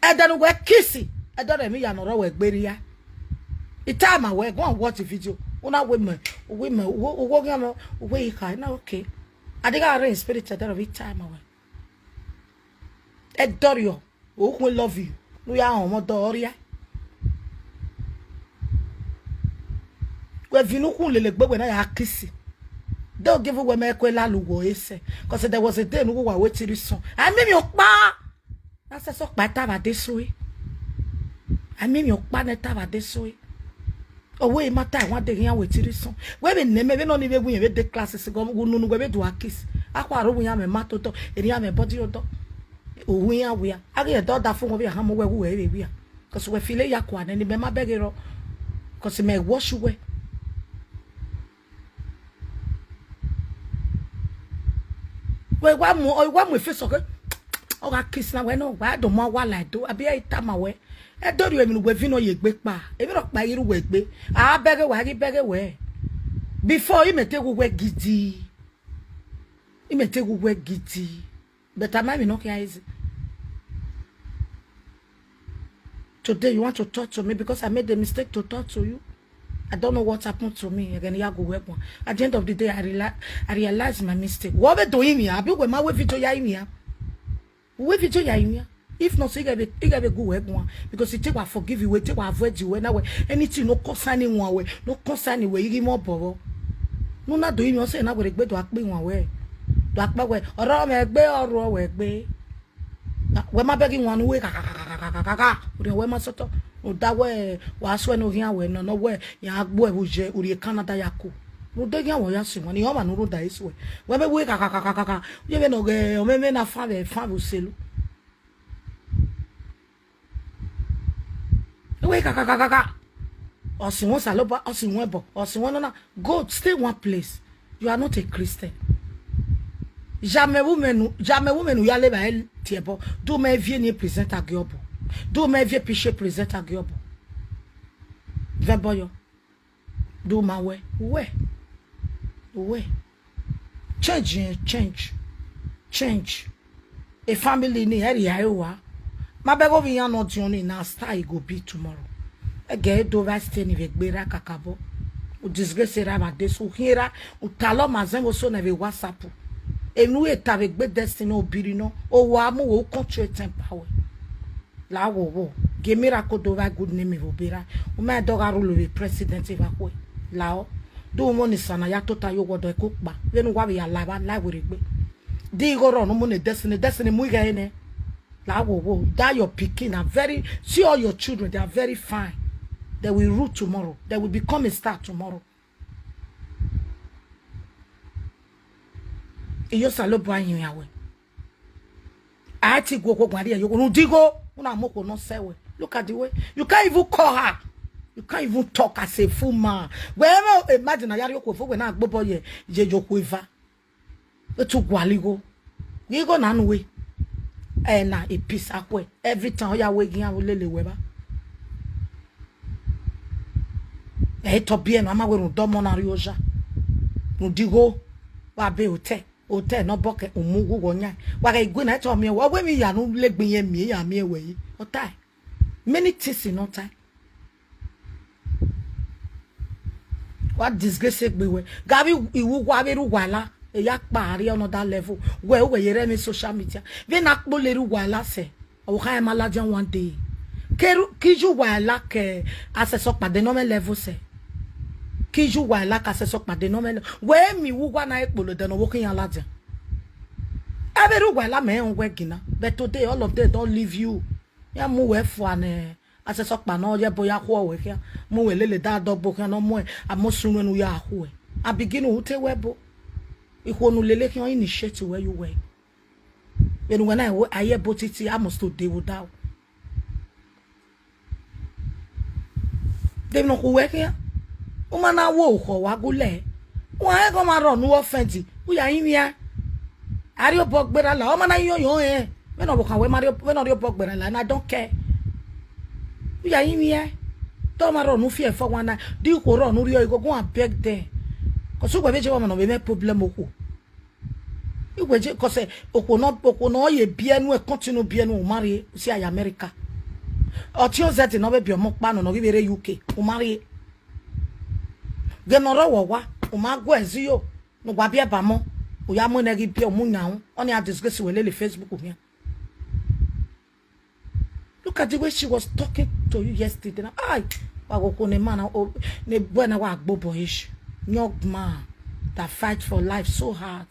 Ẹdẹ ne uwẹ kiss, ẹdẹ ọrọre emwi ya ne ọ rre uwẹ egbe rria. I tama wẹ, go and watch the video. U na wẹ mẹ, u wẹ mẹ, u wẹ, u wẹ oghian mwẹ, u wẹ I kha, I na okay. A deghẹ a rre in spirit ẹdẹ ọrọre, I tama wẹ. Ẹdẹ ọrriọ, okhuo love you, ne u ya rẹn ọmọdọ ọrria. Wẹ viọ ne ukhunmwu lele egbe wẹ na ya kiss. Do give wẹ mẹ ẹko lala uwẹ ẹsẹ. 'Cause there was a day ne uwa wẹ threesome. A miẹn emwi ọkpa. Na sẹsẹ ọkpa ta vbe adesẹ ue. A miẹn emwi ọkpa ne ta vbe adesẹ ue. Owe ma ta wan de khian wẹ threesome. Wẹ vbe nẹ mẹ vbene ọnii vbe wu irẹn vbe de classes gọ, unu ne uwẹ vbe do a kiss. A khua aro uwu iran mwẹ ma totọ, erriọ iran mwẹ body odọ. Uwu iran wia. A ghi ẹdẹ ọdafẹn wọn vbe a hama uwẹ wẹ uwẹ vbe wia. 'Cause wẹ feel ya kua nẹ ne imẹ ma bẹghe rrọọ. 'Cause mẹ wash uwẹ. Wẹ wa mu, ọ wa mu efesọ ke, ọ gha kiss na wẹ nọ, wa do ma wa la Ẹdo, abi ẹ i tama wẹ. Ẹdẹ ọrriọ emwi ne uwẹ viọ nọ ye egbe kpa, emwi rhọkpa i rre uwẹ egbe. A bẹghe wẹ, a ghi bẹghe wẹ. Before, imẹ te wu uwẹ gidi. Imẹ te wu uwẹ gidi. But a ma emwi ne ọ khian easy. Today you want to talk to me because I made a mistake to talk to you. I don't know what happened to me. Ẹghẹ ne I ya gu wẹ guan. At the end of the day, I reali-, I realize my mistake. Wẹ vbe do rinmwian, abi wẹ ma wẹ video ya rinmwian? Wẹ video ya rinmwian. If not, I ghẹ vbe, I ghẹ vbe gu wẹ guan. Because I te wa forgive you, I te wa avoid you, wẹ na wẹ. Anything no concern wan wẹ, no concern wẹ, I ghi mwẹ obọ vbọ. Ne u na do rinmwian, ọ sẹ na wẹ rre egbe do a kpe wan wẹ. Do a kpa wẹ, ọrọ mwẹ egbe, ọrọ wẹ egbe. Na, wẹ ma bẹghe iwan ne uwẹ kakakakakaka, orhiọn wẹ ma sọtọ. Rhunmwuda wẹ, wa suẹ ne oghian wẹ nọ, nọ wẹ, ya gbuẹ vbe oye, u rrie Canada ya ku. Rhunmwuda eghian wẹ ya sẹ iwan, ne ọmwa ne u rhunmwuda ẹre suẹ. Wẹ vbe wẹ kakakakakaka, ye vbene ọ ghẹ, ọmwẹmwẹ na fan vbe, fan vbe oselu. Wẹ kakakakaka. Ọ sẹ iwan Osanobua, ọ sẹ iwan ẹbọ, ọ sẹ iwan nana. Go stay one place. You are not a Christian. Ya mẹ vbe umẹ nu, ya mẹ vbe umẹ nu ya levba ẹre tie ẹbọ. Do mẹ viẹ ne presenter gie ọbọ. Do mẹ viẹ picture presenter gie ọbọ. Vẹ ẹbọ yọ. Do ma wẹ. Wẹ. Wẹ. Change yẹn, change. Change. A family ni ẹ rhia ẹre ua. Ma bẹghe ovbi iran ne ọ diọn ni na, star e go be tomorrow. Ẹgẹ e do vbe stay ni vbe egbe ra kakabọ. U disgrace ra vbe adesẹ, u khian ra, u talọ ma zẹn vbe oso nẹ vbe WhatsApp. Emwi ne u he ta vbe egbe Destiny obiri nọ, owa mu wẹ u control temper wẹ. La wo wo, gie miracle do vbe good name vbe obera. U ma dọ gha rule vbe president evba khuẹ. Lao. Do u mwẹ ni sana ya tota yo wọdọ ẹko kpa. Vbene uwa vbe ya la evba la werriegbe. Di igho rọ ne u mu ne Destiny, Destiny mu ighe ẹre nẹ. La wo wo, that your pikin are very, see all your children, they are very fine. They will rule tomorrow. They will become a star tomorrow. Iyo Osanobua yin wẹ. A ti gu okhuo guan rrie yo, rhunmwuda igho, u na mu okhuo nọ sẹ wẹ. Look at the way. You can't even call her. You can't even talk as a full man. Wẹ vbe imagine a ya rhie okhuo fo, wẹ na gbe obọ ye, ye, ye okhuo eva. Vbe te u gualọ igho? Ghe igho na nu wẹ. Ẹna, e peace akhuẹ. Every time ọ ya wẹ ghi iran lele wẹ evba. Ẹ i tọ biẹ nọ, a ma wẹ rhunmwuda ọmọ na rrie oja. Rhunmwuda igho, wa be hotel, hotel ne ọ bọ kẹ, u mu uwu wọ yan. Wa ghẹ gue na, ẹ te ọ miẹn wẹ. Ọ wẹ emwi ya ne u legbe irẹn miẹn, ya miẹn wẹ yi. Ọ tae. Many things ne ọ tae. Wa disgrace egbe wẹ. Gha vbe iwu uwa vbe rre uwa la, eya kpa rrie another level. Wẹ, wẹ ye rre emwi social media. Vbene a kpolo rre uwa la sẹ, ọvbokhan ma ladian one day. Ke ru-, ke iye uwa la ke Asese Ọkpa de nọ mwẹ level sẹ. Ke iye uwa la ke Asese Ọkpa de nọ mwẹ le-, wẹ miẹn iwu uwa na kpolo de ne ọvbokhan iran ladian. Ẹ vbe rre uwa la mẹ rẹn wẹ gina. But today, all of them don leave you. Ya mu wẹ fua nẹ. Asese Ọkpa nọ ye ẹbo ya khuọ wẹ khian, mu wẹ lele da dọgbo khian ne ọ mu amosunnu ne u ya khuẹ. A begin u te wẹ ẹbo. Ikhuo ne u lele khian initiate wẹ ye uwẹ. Vbene uwẹ na, a ye ẹbo titi, a must to deghẹ odaro. De emwi ne ọ khu wẹ khian? U ma na wo okhọ wa gulẹ. Wa rẹn ghe ọmwa rrọọ ne u offend, u ya rinmwian. A rhie obọ gberra la, ọ ma na yọyọn rẹn. Vbene ọvbokhan wẹ ma rhie, vbene ọ rhie obọ gberra la, na I don't care. U ya rinmwian. De ọmwa rrọọ ne u fian fo wa na, de ikhuo rrọọ ne u rhie igho, go and beg them. Cause uwẹ vbe je ọmwa ne ọ vbe mwẹ problem okhuo. Iwe je, cause okhuo nọ, okhuo nọ ye biẹ nuẹn, continue biẹ nuẹn, u ma rhie, u si a ye America. Ọtiọnzẹtin ne ọ vbe biẹ ọmọ ọkpa nọ, ne ọ ghi vbe rre U K, u ma rhie. Ghe ne ọ rre ọwọwa, u ma gu ẹzi yo, ne uwa biẹ ba ọmọ, u ya mu nẹ ghi biẹ, u mu yan ru, ọnii a disgrace wẹ lele Facebook khian. Look at the way she was talking to you yesterday. Now, ai, wa go kone man na, o, ne boy na wa gbo boyish. Young man that fight for life so hard.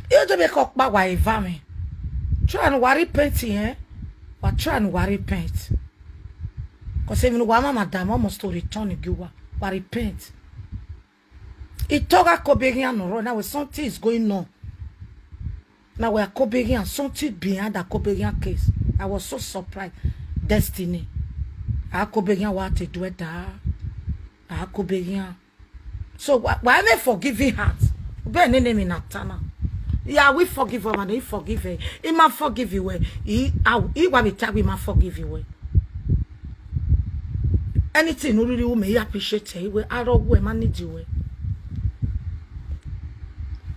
Iye de be ko kpa wa eva me. Try and wa repent, eh? Wa try and wa repent. Cause even wa mama dam almost to return gi wa. Wa repent. Itọgha Kobeghian nọ rrọọ na wẹ something is going on. Na wẹ Akobeghian, something behind Akobeghian case. I was so surprised. Destiny. Akobeghian wa te do ẹda. Akobeghian. So wa, wa have a forgiving heart. Be ne ne mi na ta na. Ya we forgive ọmwa ne I forgive. I ma forgive wẹ. I, I wa be ta we ma forgive wẹ. Anything ne u rhirhi ru mẹ, I appreciate ẹ, I wẹ, arọ wẹ ma need wẹ.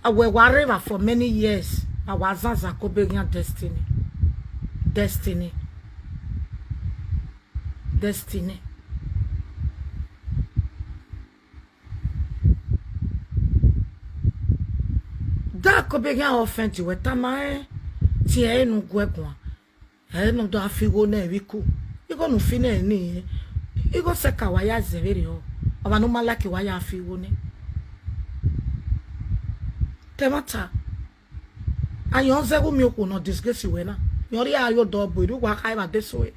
A wẹ wa rre evba for many years, a wa zanzan Kobeghian Destiny. Destiny. Destiny. Da Kobeghian offend wẹ, tama rẹn, tie ẹre ne u guẹ guan. Ẹ ne ọ do a fi igho nẹ vbe iku. Igho ne u fi nẹ ni, igho sẹka wa ya zẹ vberriọ. Ọmwa ne u ma like wa ya fi igho nẹ. Te ẹmwata, ayọn zẹ vbe miẹn okhuo ne ọ disgrace wẹ na. Yọn rhie aro do ọbo, erriọ uwa kha evba de so ẹre.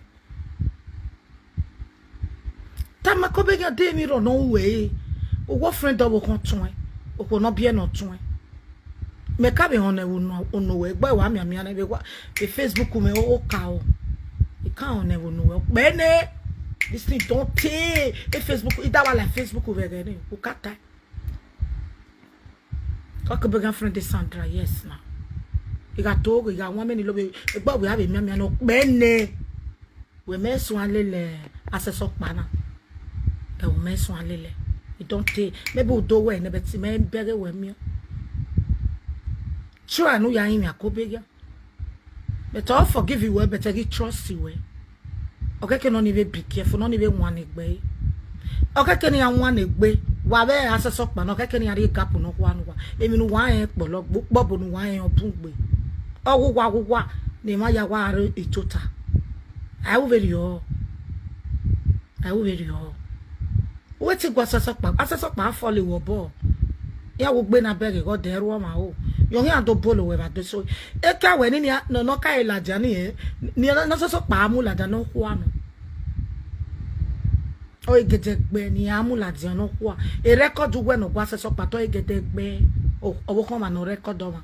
Tama Kobeghian de emwi rrọọ ne ọ ru ẹre. Uwẹ friend ọvbokhan tuẹn, okhuo ne ọ biẹ ne ọ tuẹn. Mẹ ka vbe họn nẹ vbe unu, unu wẹ, egbe wa mianmian nẹ vbe wa, vbe Facebook mwẹ o ka o. I ka họn nẹ vbe unu wẹ, ukpẹ nẹ. This thing don tey. E Facebook, I da wa la Facebook vbe ẹghẹ nẹ, u ka tae. Ka Kobeghian friend de Sandra, yes na. I gha to ghe, I gha wan mẹ ni lo vbe, egbe wẹ a vbe mianmian nẹ, ukpẹ nẹ. Wẹ mẹ suẹn lele Asese Ọkpa na. Ẹ, wẹ mẹ suẹn lele. I don tey. Maybe u do wẹ nẹ, but mẹ bẹghe wẹ miẹn. Try ne u ya rinmwian Kobeghian. But ọ forgive wẹ, but ẹ ghi trust wẹ. Ọ kẹkẹ ne ọ ni vbe be careful, ne ọ ni vbe wan egbe. Ọ kẹkẹ ne iran wan egbe. Wa vbe Asese Ọkpa na, ọ kẹkẹ ne iran rhie gap nọkhua ne uwa. Emwi ne uwa rẹn kpọlọ, ukpọbo ne uwa rẹn ọ bun gbe. Ọ ghuwa ghuwa ne emwa ya wa rre itota. A ru vberriọ. A ru vberriọ. Uwẹ te gu Asese Ọkpa, Asese Ọkpa a fọlọ wẹ obọ. Iran wo gbe na bẹghe ghe ọdẹ ẹrhu ọmwa o. Yọ khian do bolo wẹ vbe adesẹ. Eke wẹ ni nia, nọ, nọ ka ladian ni, ni Asese Ọkpa mu ladian nọkhua nọ. Ọ i gẹdẹ gbe ne iran mu ladian nọkhua. E record uwẹ ne ọ gu Asese Ọkpa ta, ọ i gẹdẹ gbe. Ọ, ọvbokhan ọmwa ne ọ record ọmwa.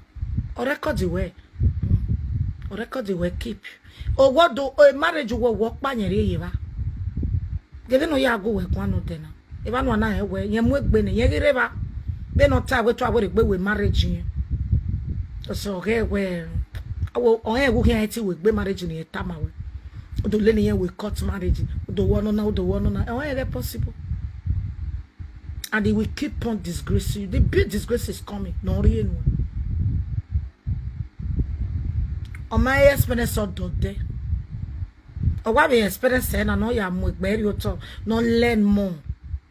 Ọ record wẹ. Mm. Ọ record wẹ keep. Owọ do, e marriage uwẹ, wẹ ọkpa yẹn rhie ye evba. Ghe vbene ọ ya gu wẹ guan nodẹ na. Evba nọ na rẹn wẹ, irẹn mu egbe ne irẹn ghi rre evba. Vbene ọ ta wẹ, te a wẹ rhie egbe wẹ marriage irẹn. Ọsẹ ọghẹ wẹ, ọ rẹn vbe u khian te wẹ egbe marriage ne irẹn tama wẹ. U do lele irẹn wẹ court marriage, u do wẹ ọnọna, u do wẹ ọnọna. Ọ rẹn ghẹ possible. And he will keep on disgracing you. The big disgrace is coming. Ne ọ rhie nuẹn. Ọ ma experience ọdọ dẹ. Ọ wa vbe experience ẹre na, ne ọ ya mu egbe rhie otọ, ne ọ learn more.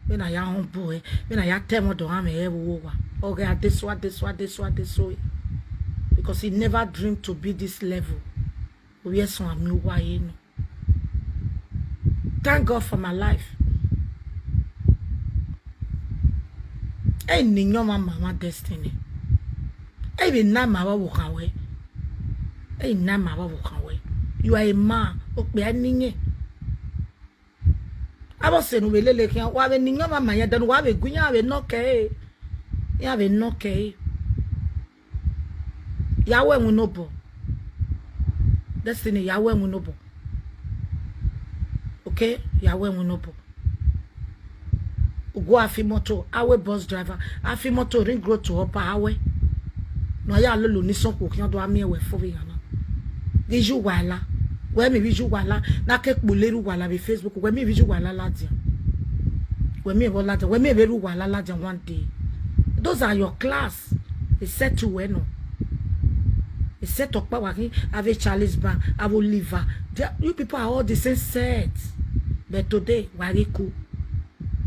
Vbene a ya humble ẹre, vbene a ya ta ẹmwẹ ọdọ gha mwẹ ẹre vbe uwu owa. Ọ ghe adeso, adeso, adeso, adeso. Because he never dream to be this level. Ovbi ẹsọn a miẹn uwa ẹre nọ. Thank God for my life. Ẹi ne iyọnmwẹ ma mwa Destiny. Ẹi vbe na ima vbe ọvbokhan wẹ. Ẹi na ima vbe ọvbokhan wẹ. You are a man. Okpia ne iyẹn. Avbe ọse ne u vbe lele khian, wa vbe ne iyọnmwẹ ma yan ẹdẹ ne uwa vbe gu iran vbe nọ kẹre. Iran vbe nọ kẹre. Ya wẹ winna obọ. Destiny, ya wẹ winna obọ. Okay, ya wẹ winna obọ. U gu a fi moto, a wẹ bus driver, a fi moto Ring Road to Upper, a wẹ. Ne a ya lele onisan okhuo khian do a miẹn wẹ fo vbe iran na. Ghi ye uwa la, wẹ miẹn vbe ye uwa la, na ke kpolo erha uwa la vbe Facebook, wẹ miẹn vbe ye uwa la ladian. Wẹ miẹn vbe ladian, wẹ miẹn vbe erha uwa la ladian one day. Those are your class. Except wẹ nọ. Except ọkpa wa khin, avbe Charles Brown, avbe Oliver. They, you people are all the same set. But today, wa ghi ku.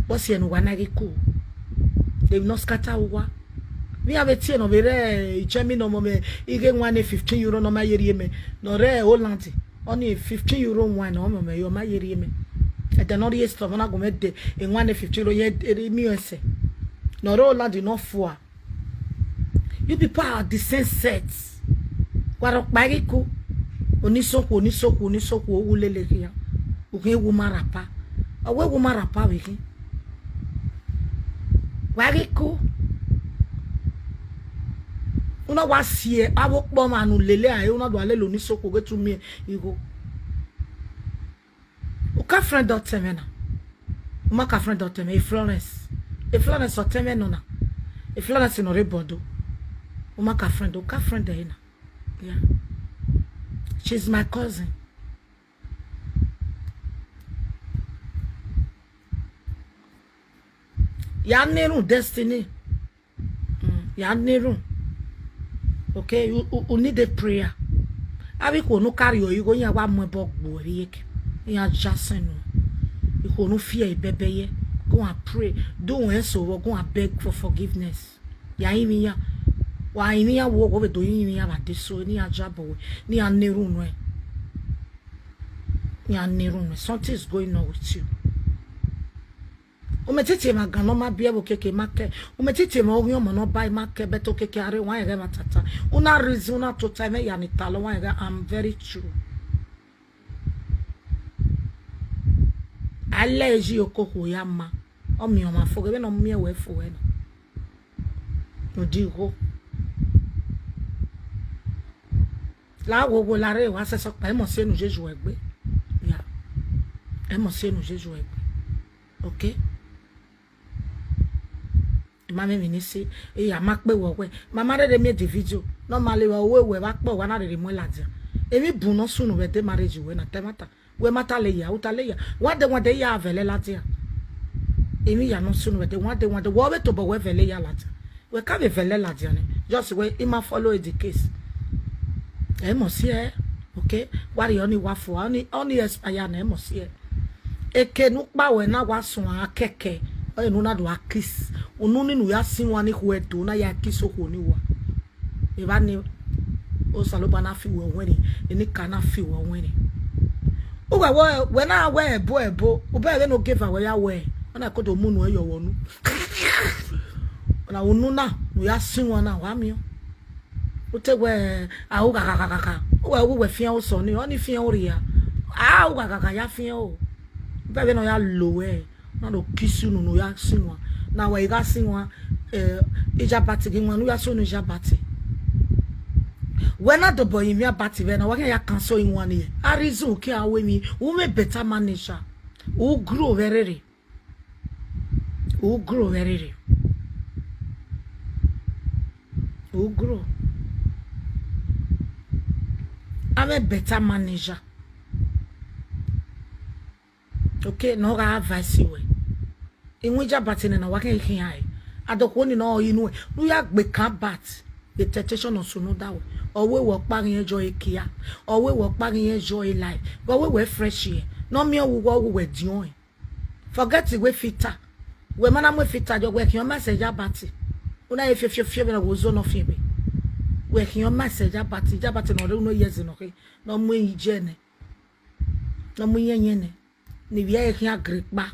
What's here no wa na ghi ku? They will not scatter uwa. Vbe iran vbe tie nọ vbe rre Germany nọ mẹ ighe wine fifteen euro nọ ma ye rhie mẹ, nọ rre Holland. Ọni fifteen euro wine nọ mẹ, ọ ma ye rhie mẹ. Ẹdẹ ne ọ rhie store, ọ na gu mwẹ de wine fifteen euro ye miẹn ẹsẹ. Nọ rre Holland nọ fua. You people are the same set. Wa rhọkpa ghi ku. Onisan okhuo, onisan okhuo, onisan okhuo, u lele khian. U khin woman rapper. Ọ wẹ woman rapper vbe khin. Wa ghi ku. U na wa si avbe ọkpọmwa ne u lele a re, u na do a lele onisan okhuo ghe tu miẹn igho. U ka friend ọtẹn mwẹ na. U ma ka friend ọtẹn mwẹ, e Florence. E Florence ọtẹn mwẹ nọ na. E Florence nọ rre Bordeaux. U ma ka friend, u ka friend ẹre na. Yeah. She's my cousin. Ya na erhunmwu Destiny. Mm, ya na erhunmwu. Okay, you, you, you need a prayer. Avbe ikhuo ne u ka rrie igho, iran wa mu ẹbọ gbe uẹ vbe iyeke. Iran ya sẹ nuẹn. Ikhuo ne u fi ẹre bẹbẹ ye, go and pray. Do uwẹ eso vbe, go and beg for forgiveness. Ya rinmwian. Wa rinmwian, wo wo vbe do rinmwian vbe adeso, ne iran ya bọ wẹ, ne iran na erhunmwu nuẹn. Ne iran na erhunmwu nuẹn. Something is going on with you. U mẹ titi emwa gan ne ọ ma biẹ vbe okiekie ma kẹ. U mẹ titi emwa oghian ọmọ ne ọ ba ima kẹ, but okiekie a rre, wa rẹn ghẹ emwa tata. U na reason, u na tota ẹmwẹ ya ne I talọ, wa rẹn ghẹ, I'm very true. A lẹ yi okokhuo ya ma, ọ miẹn ọmwa fo, ghe vbene ọ miẹn wẹ fo wẹ na. Odigho. La wo wo la rre, wa sẹsẹ ọkpa, ẹmọ si enu ye ju ẹgbe. Ya. Ẹmọ si enu ye ju ẹgbe. Okay? I ma mwẹ emwi ne I si, I ya ma kpe wẹ wẹ. Ma ma rherhe miẹn the video. Normally, wa wẹ wẹ vbe akpọ, wa na rherhe muẹn ladian. Emwi bun ne ọ sunu vbe ẹdẹ marriage wẹ na, te ẹmwata. Wẹ ma ta lele ya, u ta lele ya. Wa de, wa de ya vẹlẹ ladian. Emwi ya ne ọ sunu vbe ẹdẹ, wa de, wa de. Wẹ ọ vbe tobọ wẹ vẹlẹ ya ladian. Wẹ ka vbe vẹlẹ ladian nẹ. Just wẹ I ma follow the case. Ẹ mọ si ẹ, okay? Wa rhie ọni wa fua, ọni, ọni expire nẹ, ẹ mọ si ẹ. Eke ne u kpa wẹ na wa suẹn kẹkẹ, ọre ne u na do a kiss. Unu ni ne u ya si wan ni khu Ẹdo, u na ya kiss okhuo ni wa. Evba ni Osanobua na fi wẹ ọwẹnrẹn, enikaro na fi wẹ ọwẹnrẹn. Uwẹ wẹ, wẹ na wẹ ẹbo ẹbo, u bẹghe vbene ogieva wẹ ya wẹ, ọ na kodo mu unu ẹyọ vbe unu. Ọ na unu na, ne u ya si wan na, wa miẹn. U te wẹ, a, u gha gha gha gha gha. Uwẹ, uwẹ fian osọ ni, ọni fian orria. A, u gha gha gha ya fian o. Bẹghe vbene ọ ya lo wẹ, na do kiss unu ne u ya si wan. Na wẹ I gha si wan, eh, ijabati ghi wan, ne u ya si unu ijabati. Wẹ na dobọ yin mwi abati vbe na, wa khian ya cancel iwan ni. A reason u khian ru emwi, u mwẹ better manager. U grow vbe rere. U grow vbe rere. U grow. Avbe better manager. Okay, ne ọ gha advice wẹ. Iwinna Ijabat nẹ na wa khian khian ẹre. Adọkhuo ni nọ inu ẹre. Ne u ya gbe kan bat. The temptation ọ sunu da wẹ. Ọ wẹ wẹ ọkpa ghi ẹjọ ekia. Ọ wẹ wẹ ọkpa ghi ẹjọ elai. Ọ wẹ wẹ fresh ẹre. Ne ọ miẹn uwu uwu wẹ diọn ẹre. Forget wẹ filter. Wẹ ma na mu filter jọ, wẹ khian ma sẹ Ijabat. U na ye fiofio vbene wo zo nọ fian ebe. Wẹ khian ma sẹ Ijabat, Ijabat ne ọ rre unu ye ẹzẹ nọ khe, ne ọ mu ẹre ye nẹ. Ne ọ mu ẹre ye nẹ. Ne ivbi ẹre khian gere kpa.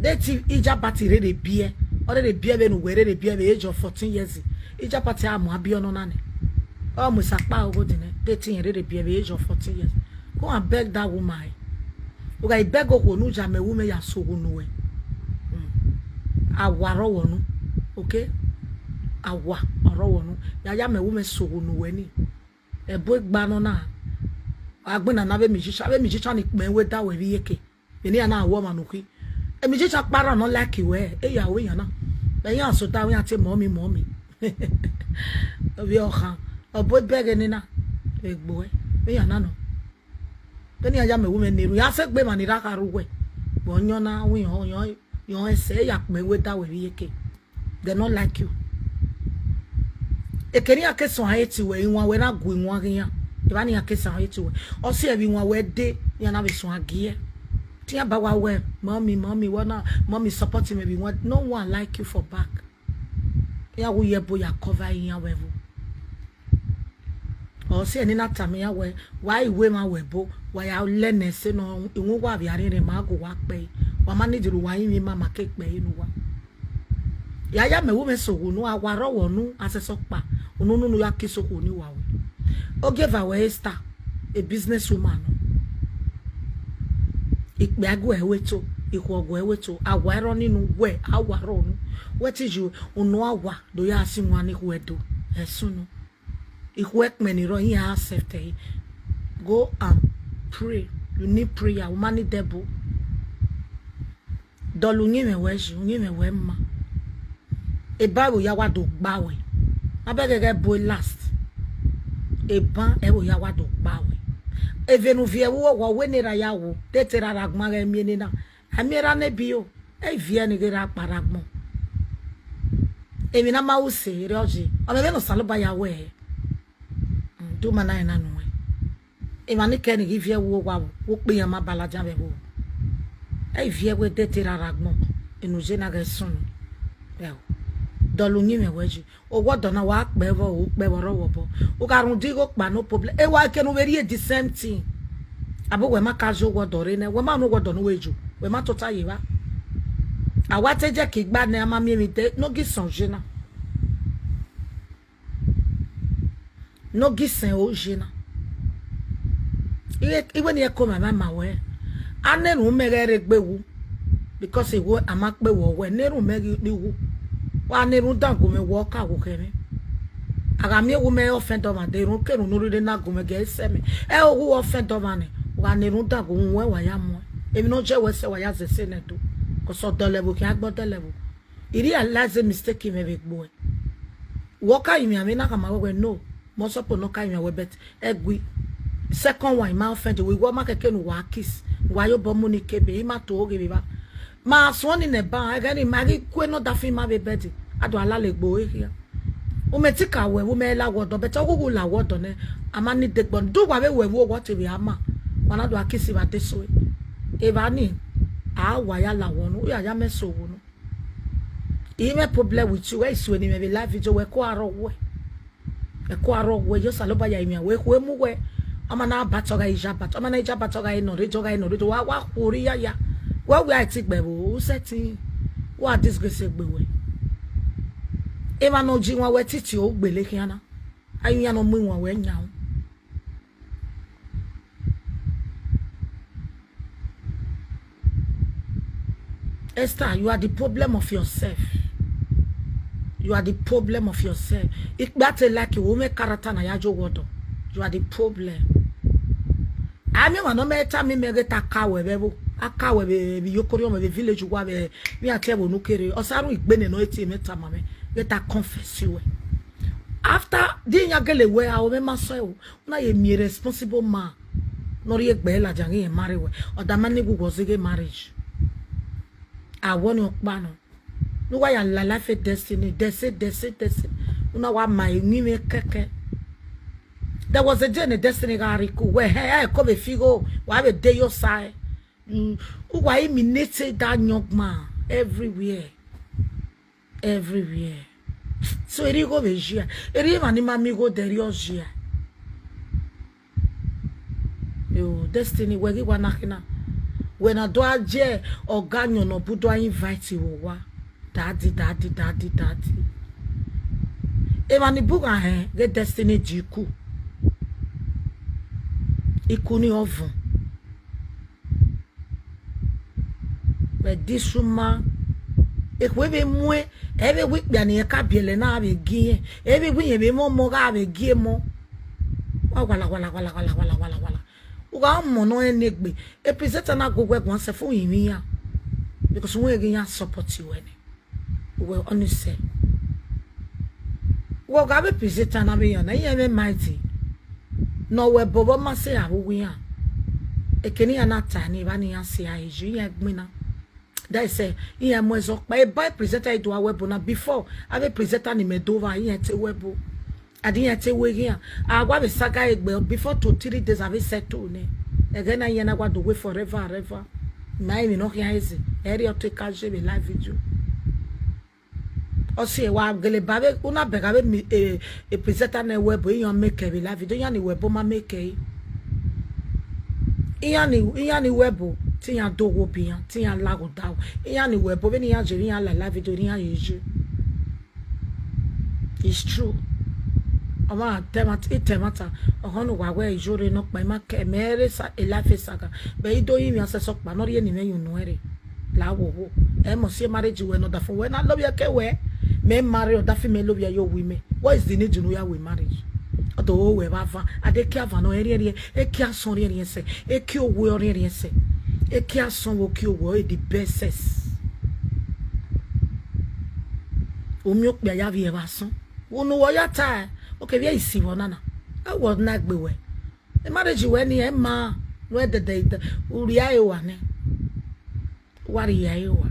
De te Ijabat rere biẹ, ọ rere biẹ vbene uwẹ rere biẹ vbe age of fourteen years. Ijabat a mu abiọ nọ na nẹ. Ọ mu esa kpa ogho dinẹ, de te irẹn rere biẹ vbe age of fourteen years. Go and beg that woman. U gha beg okhuo ne u ya mẹ wu mẹ ya sẹ oghunu ruẹ. Awa ọrọre unu, okay? Awa ọrọre unu. Ya ya mẹ wu mẹ sẹ oghunu ruẹ ni. Ẹbo egba nọ na. Agbọn na na avbe musician, avbe musician ni kpẹn wẹ da wẹ vbe iyeke. Vbene iran na wọ ọmwa ne u khin. E musician kpa rran ne ọ like wẹ, e ya ru iran na. Vbe iran sota, iran te mọ mi, mọ mi. Ovbi ọkhan, ọ bu ebe ẹghẹ nena vbe egbe uẹ, vbe iran na nọ. Vbene iran ya mẹ wu mẹ ne erhunmwu, iran sẹ egbe emwa ni ra kha rre uwẹ. Vbe ọyọn na, wẹ iran, iran, iran ẹsẹ ya kpẹn wẹ da wẹ vbe iyeke. They no like you. Eke ne iran ke suẹn hate wẹ, iwan wẹ na gu iwan ghe iran. Evba ne iran ke suẹn hate wẹ. Ọ si ẹvbo iwan wẹ de, iran na vbe suẹn gie. Te iran ba wa wẹ, mommy, mommy, wẹ na, mommy support me vbe iwan. No one like you for back. Iran wu ye ẹbo ya cover iran vbe ẹvbo. Ọ si ẹre ne na tama iran wẹ, wa i ru emwa wẹ ẹbo, wa ya lẹ ne ẹse nọ, iwinna uwa vbe a rhiẹnrhiẹn ma gu uwa kpẹe, wa ma need ne uwa rinmwian ima ma ke kpẹe ne uwa. Ya ya mẹ wu mwẹ sẹ oghunu, awa ọrọre unu, asẹsẹ ọkpa, unu nunu ya ke sẹ okhuo ni wa ru. Ogieva wẹ Esther, a business woman nọ. Ikpia gu ẹre wẹ to, ikhuo gu ẹre wẹ to, awa ẹrọ ninu wẹ, awa ọrọre unu. Wẹ te yi unu awa do ya si wan ni khuẹ do, ẹsunu. Ikhuo ẹkpẹn ni rrọọ, iran accept ẹre. Go and pray. You need prayer. U ma need ẹbo. Dọlọ uyinmwẹ wẹ yi, uyinmwẹ wẹ ma. Eban ẹvbo ya wa do gba wẹ. Ma bẹghe ẹghẹ ẹbo last. Eban ẹvbo ya wa do gba wẹ. Eve ne u viẹ vbe uwu owa, wẹ ne erha ya wo, de te erha rre agbọn ghe miẹn nena. A miẹn erha ne bi o, ẹ i viẹ ne ghe erha kpa rre agbọn. Emwi ne a ma ru sẹ erriọ yi, ọ mwẹ vbene Osanobua ya wẹ hẹ. Do ma na rẹn na nuẹn. Emwa ni kẹ ni ghi viẹ vbe uwu owa vbo, wo kpe iran ma baladia vbe ẹvbo. Ẹ i viẹ wẹ de te erha rre agbọn, enu ye na ghẹ sunu. Ẹ o, dọlọ uyinmwẹ wẹ yi. Owa ọdọ na wa kpẹ vbọ, u kpẹ vbe ọrọre obọ. U gha rhunmwuda igho kpa, no problem. Ewa eke ne u vbe rhie the same thing. Abo wẹ ma ka ye owa ọdọ rre nẹ, wẹ ma nu owa ọdọ ne u vbe yo, wẹ ma tota ye evba. A wa te je ke igba nẹ, a ma miẹn emwi de, ne ọ ghi sọn ye na. Ne ọ ghi sẹn ro ye na. Iwe, iwe ni ẹko ma ma ma wẹ. A na erhunmwu mẹ ghẹ rre egbe wu. Because iwe a ma kpe wẹ wẹ, na erhunmwu mẹ ghi kpe wu. Wa na erhunmwu dan gu mwẹ wẹ ọ ka wo khẹ mwẹ. A gha miẹn wu mẹ offend ọmwa, de erhunmwu ke erhunmwu ne u rhirhi na gu mwẹ gẹ sẹ mẹ. Ẹ o wu offend ọmwa nẹ, wa na erhunmwu dan gu mwẹ wa ya muẹn. Emwi ne ọ jẹ wẹ sẹ wa ya zẹ sẹ nẹ do. Cause ọ dọlọ ẹvbo khian gbe ọ dọlọ ẹvbo. I realize mistake mwẹ vbe egbe uẹ. Wẹ ọ ka ru imianmwẹ na khama wẹ wẹ no, mẹ ọ suppose ne ọ ka ru imianmwẹ, but ẹgui second one ma offend wẹ, wẹ ọ ma kẹkẹ ne uwa kiss, ne uwa ye obọ mu ni kebe, I ma to ghe vbe evba. Ma suẹn ni nẹ ba, ẹghẹ ni ma ghi gue ne ọdafẹn ima vbe bed, a do a lala egbe ore khian. U mẹ ti ka wẹ vbe u mẹ la wẹ ọdọ, but ọ ghughu la wẹ ọdọ nẹ, a ma ni degbọ, do uwa vbe wẹ vbe uwa te vbe a ma, wa na do a kiss vbe adesẹ. Evba ni, a wa ya la wẹ unu, u ya ya mẹ sẹ oghunu. I mwẹ problem with you, wẹ i sue ne imẹ vbe live video, wẹ ko arọ wẹ. Ẹ ko arọ wẹ, yo Osanobua ya imian wẹ, ekhue mu wẹ. Ọmọ na abatọ gha ija abatọ, ọmọ na ija abatọ gha nọ rre, jọ gha nọ rre, wa, wa khuorre iyaya. Wẹ wẹ a i ti gbe ẹvbo, u sẹ tin, wa disgrace egbe wẹ. Emwa ne ọ ji iwan wẹ titi, o gbele khian na. A i yan ne ọ mu iwan wẹ yan. Esther, you are the problem of yourself. You are the problem of yourself. Ikpia te like wo mẹ character na ya jo wọdọ. You are the problem. A miẹn ọmwa ne ọ mẹ ta mi mẹ ghe ta ka wẹ vbe ẹvbo. A ka wẹ vbe, vbe iyokọ orhiọn mwẹ vbe village uwa vbe, vbe iran tie ẹvbo ne u kere. Ọ sa rhunmwuda igbele ne ọ tie mwẹ tama mwẹ, ghẹ ta confess wẹ. After, de iran gele wẹ, a, ọ mwẹ ma sẹ o. U na ye miẹn responsible man ne ọ rhie egbe ladian ghi rẹn marry wẹ. Ọ da ma ne gu wẹ ọ zẹ ghe marriage. A wẹ ọnii ọkpa nọ. Ne uwa ya la life Destiny, Destiny, Destiny, Destiny. U na wa ma emwi mwẹ kẹkẹ. There was a day ne Destiny gha rhie iku, wẹ hẹ, ẹ ko vbe fi igho, wa vbe de ye osa ẹre. Mm, uwa imitated that young man everywhere. Everywhere. So, erriọ igho vbe jia. Erriọ emwa ni ma miẹn igho dẹ, erriọ jia. Yo, Destiny, wẹ ghi wa na khin na. Wẹ na do a je ọga ayọn ne ọ bu do a invite vbe owa. Daddy, daddy, daddy, daddy. Emwa ni bugha hẹn ghe Destiny di iku. Iku ni ọvun. Vbe this woman, ekhue vbe muẹn, ẹ vbe wẹ ikpia ne irẹn ka biẹlẹ na vbe gie irẹn, ẹ vbe wẹ irẹn vbe mwẹ ọmọ gha vbe gie emọ. Wa wala, wala, wala, wala, wala, wala, wala. U gha mọ ne ọ rẹn ne egbe, e presenter na gu wẹ guan sẹ fo rinmwian, because wẹ ghi iran support wẹ nẹ. Wẹ ọnii sẹ. Wẹ ọ gha vbe presenter na vbe iran na, iran mwẹ mighty. Ne ọ wẹ ẹbọ vbe ọ ma sẹ avbe uwu iran. Eke ne iran na ta ni evba ne iran si a eju, iran gbinna. That is, eh, iran mu ẹzọ kpa. Eba presenter i do a wẹ ẹbọ na before, avbe presenter ni mẹ do vba, iran te wẹ ẹbọ. A de iran te wẹ eghian. A wa vbe saga egbe before to three days, a vbe settle nẹ. Ẹghẹ na iran na wa do wẹ forever and ever. Ma emwi ne ọ khian eze, ẹ rhie ọ te ka je vbe live video. Ọ si ẹre wa gele ba vbe, u na bẹghe avbe mi, eh, eh, presenter na wẹ ẹbọ, iran make ẹre vbe live video, iran ni wẹ ẹbọ ma make ẹre. Iran ni, iran ni wẹ ẹbọ, te iran do wo bi iran, te iran laghe odaro. Iran ni wẹ ẹbọ, vbene iran je, iran la live video, iran ye ye. It's true. Ọ ma tẹ ẹmwata, I tẹ ẹmwata, ọghọ ne uwa wẹ iyore nọkpa, ima kẹ, mẹ rre sa, a life saga. But I do rinmwian sẹ sẹ ọkpa ne ọ rhie ne imẹ ye unu ẹre. La wo wo. Ẹ mọ si marriage wẹ ne ọdafẹn wẹ na love ẹre ke wẹ. Mẹ marry ọdafẹn mẹ love ẹre ye owa mẹ. What is the need ne u ya wẹ marriage? Ọ do wẹ vbe avan. A de kie avan nọ ẹriẹnriẹn, e kie asọn ẹriẹnriẹn sẹ, e kie owe ẹriẹnriẹn sẹ, e kie asọn vbe kie owe, e the best sex. U miẹn okpia ya vbiẹ vbe asọn. Unu wẹ ọ ya ta, ọ ke vbe isi vbe ọna na. Ẹ wẹ ọ na gbe wẹ. E marriage wẹ ni ẹ ma, wẹ dẹdẹ, u rhie ẹre rua nẹ. Wa rhie ẹre rua.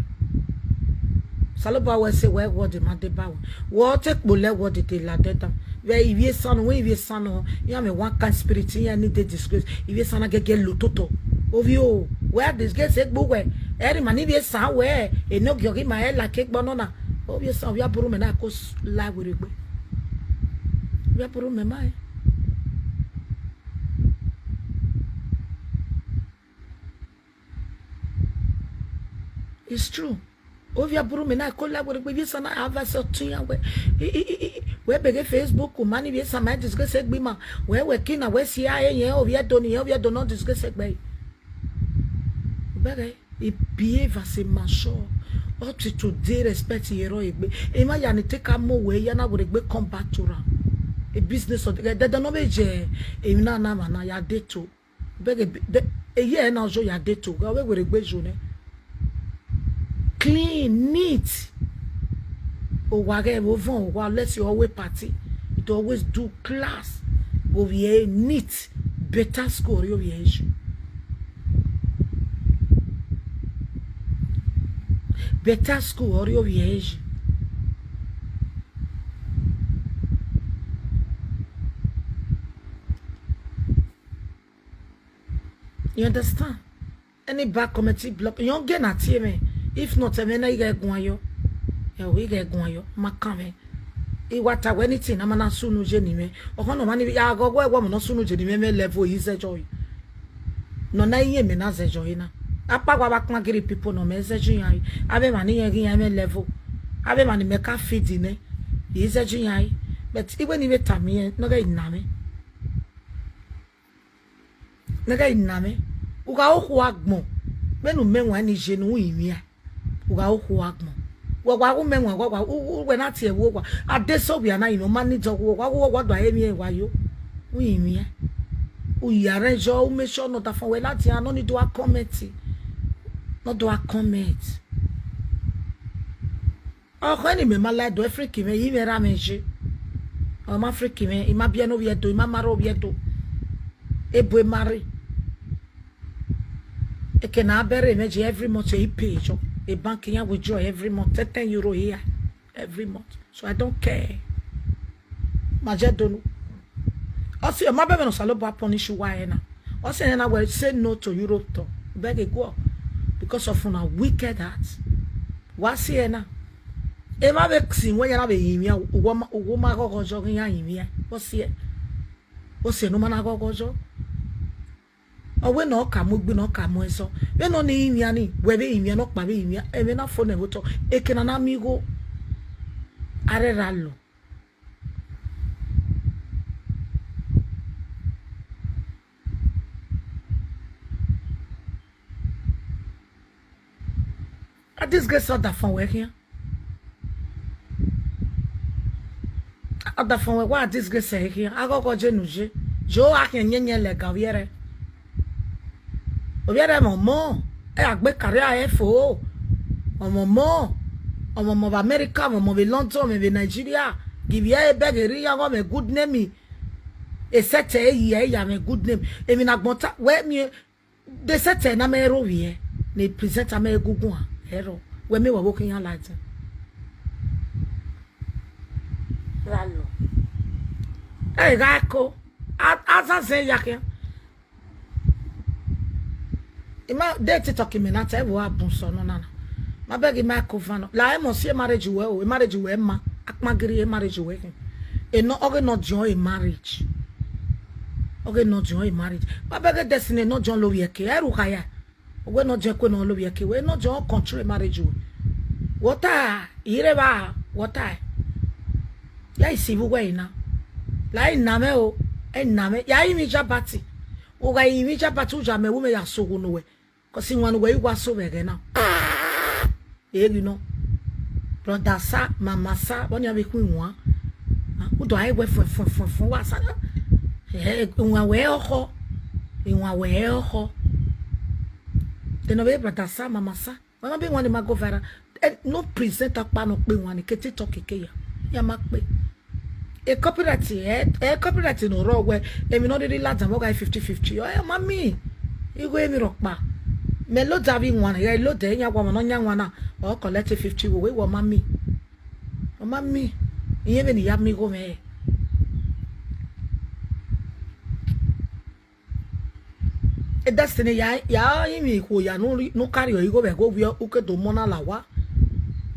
Osanobua wẹ sẹ wẹ word ma deba wẹ. Wẹ ọ te kpolo word te la dẹdan. Vbe ivbi esan nọ, wẹ ivbi esan nọ, iran mwẹ one kind spirit, iran ni de disgrace. Ivbi esan na gẹgẹ lo totọ. Ovbi o, wẹ a disgrace egbe uwẹ. Ẹre ma ni ivbi esan wẹ, enogie ọ ghi ma ẹ la ke gbe ọnọna. Ovbi esan, ovbi aburhu mẹ na ko s-, la werriegbe. Ovbi aburhu mẹ ma ẹ. It's true. Ovbi aburhu mẹ na ko la werriegbe, ivbi esan na a vbe sẹ ọtẹn iran wẹ. I, i, i, i, wẹ beghe Facebook, ma ni ivbi esan ma disgrace egbe ima. Wẹ, wẹ kina, wẹ si a e yẹn, ovbi Ẹdo ni yẹn, ovbi Ẹdo nọ disgrace egbe. Bẹghe, e behave as a mature. Up to today, respect ye rrọọ egbe. Emwa ya ni te ka mu wẹ ya na werriegbe come back to ra. A business of, dẹdẹ nọ vbe je, emwi na na mwa na ya de to. Bẹghe, de, eye ẹre na ọ yo ya de to, ọ vbe werriegbe yo nẹ. Clean, neat. Owa ghẹ vbe ovọn, owa, let's say, ọ wẹ party, it always do class. Ovbi ẹre neat, better school ọre ovbi ẹre yi. Better school ọre ovbi ẹre yi. You understand? Any bad comment, he block. Young girl na tie mwẹ. If not, ẹmwẹ na i ghẹ guan yọ. Ẹ o, i ghẹ guan yọ. Ma kan mwẹ. I wa ta wẹ anything na ma na sunu ye ni mwẹ. Ọkhọ nọ ma ni ya gọ wẹ wẹ ọmọ nọ sunu ye ni mwẹ, mẹ level yi zẹjọ yi. Nọ na iye mẹ na zẹjọ yi na. Akpa wa ba kpan giri people nọ mẹ zẹjọ iran yi. Avbe emwa ni yẹn ghi iran mwẹ level. Avbe emwa ni mẹ ka feed nẹ. I zẹjọ iran yi. But iwe ni vbe ta mi yẹn, nọ ghẹ i na mwẹ. Ne ghẹ i na mwẹ, u gha okhuo agbọn, vbene u mẹ wan ni ye ne u rinmwian, u gha okhuo agbọn. Wẹ wa gu mẹ wan, wa wa, u, u, wẹ na tie ẹvbo owa. A de sẹ ovbi a na rinmwian, ọ ma need ọghe uwa, wa gu uwa do a emwi ẹre wa yo. U rinmwian. U ya rẹn yọ, u make sure ne ọdafẹn wẹ ladian, nọ ni do a comment. Ne ọ do a comment. Ọkhọ ni mẹ ma la do freak mwẹ, I mwẹ ra mwẹ je. Ọ ma freak mwẹ, I ma biẹ ne ovbi Ẹdo, I ma marry ovbi Ẹdo. Ebo I marry. Eke ne a bẹrẹ mwẹ je every month, I pay jọ. E bank iran withdraw every month, ten, ten euro here every month. So I don't care. Ma je donu. Ọ si, ọ ma bẹghe ne Osanobua punish uwa ẹre na. Ọ si ẹre na wẹ say no to Europe tour. Bẹghe guọ because of una wicked heart. Wa si ẹre na. Emwa vbe si wẹ ya na vbe rinmwian, uwu ma, uwu ma ghọghọ yọ ghi iran rinmwian. Ọ si ẹre. Ọ si ẹre ne u ma na ghọghọ yọ. Ọ wẹ ne ọ ka mu egbe, ne ọ ka mu ẹzọ. Vbene ọ ni rinmwian ni, wẹ vbe rinmwian, ne ọkpa vbe rinmwian, ẹmwẹ na fo nẹ vbe otọ. Eke ne a na miẹn igho, a rre ra lọ. A disgrace ọdafẹn wẹ khian. Ọdafẹn wẹ wa disgrace ẹre khian. A ghọghọ je ne u ye. Je o a khian yẹnyẹn lẹga ovbi ẹre. Ovbi ẹre mwẹ ọmọ, ẹ a gbe career ẹre fo. Ọmọ ọmọ, ọmọ ọmọ vbe America, ọmọ ọmọ vbe London, ọmọ vbe Nigeria. Give ẹre bẹghe rri ya ọmọ good name. Esẹtẹ eyi ẹre ya mwẹ good name. Emwi ne agbọn ta, wẹ miẹn, de esẹtẹ na mẹ rre ovbi ẹre, ne presenter mẹ egungun a, ẹrọ, wẹ miẹn wẹ vbe okhian la ẹdẹ. Ra lọ. Ẹ gha ko, a, a zan zẹ ya khian. I ma de TikTok mẹ na ta, ẹ vbe a bun sọ nọ nana. Ma bẹghe I ma ko van nọ. La emọ si marriage wẹ o, marriage wẹ ma, akpagiri marriage wẹ khin. Enọ, ọghe nọ diọn e marriage. Ọghe nọ diọn e marriage. Ma bẹghe Destiny nọ diọn lovbiẹ ke, ẹ ru kha ya. Ọghe nọ diọn kue nọ lovbiẹ ke, wẹ nọ diọn control marriage wẹ. Wọ ta, ire vba, wọ ta. Ya isi vbe uwẹ na. La ina mwẹ o, ina mwẹ. Ya rinmwian Ijabati. U gha rinmwian Ijabati, u ya mẹ, wẹ mẹ ya sogho ne uwẹ. Cause iwan ne uwẹ i wa so vbe ẹghẹ na. Eghi nọ. Brother sa, mama sa, vbọ nian vbe khu iwan. U do a re wẹ fuẹn, fuẹn, fuẹn, fuẹn, wa sa. Eh, iwan wẹ ọkhọ. Iwan wẹ ọkhọ. Then ọ vbe brother sa, mama sa. Wa ma be iwan ni ma go viral. Eh, no present ọkpa ne ọ kpe iwan ni ke TikTok ke ya. Ya ma kpe. E copyright, eh, eh, copyright ne ọ rrọọ wẹ, emwi ne ọ rhirhi ladian vbe ọ gha fifty fifty. Ọ ma miẹn. Igho emwi rhọkpa. Mẹ load avbe iwan, ya load iran wa ọmwa ne ọ yan iwan na, ọ collect fifty wo, wẹ ọ ma miẹn. Ọ ma miẹn. Iran vbene I ya miẹn igho mwẹ. E Destiny ya, ya rinmwian ikhuo ya ne u ri-, ne u carry igho vbe ẹghẹ ovbi u ke do mu ọna la owa.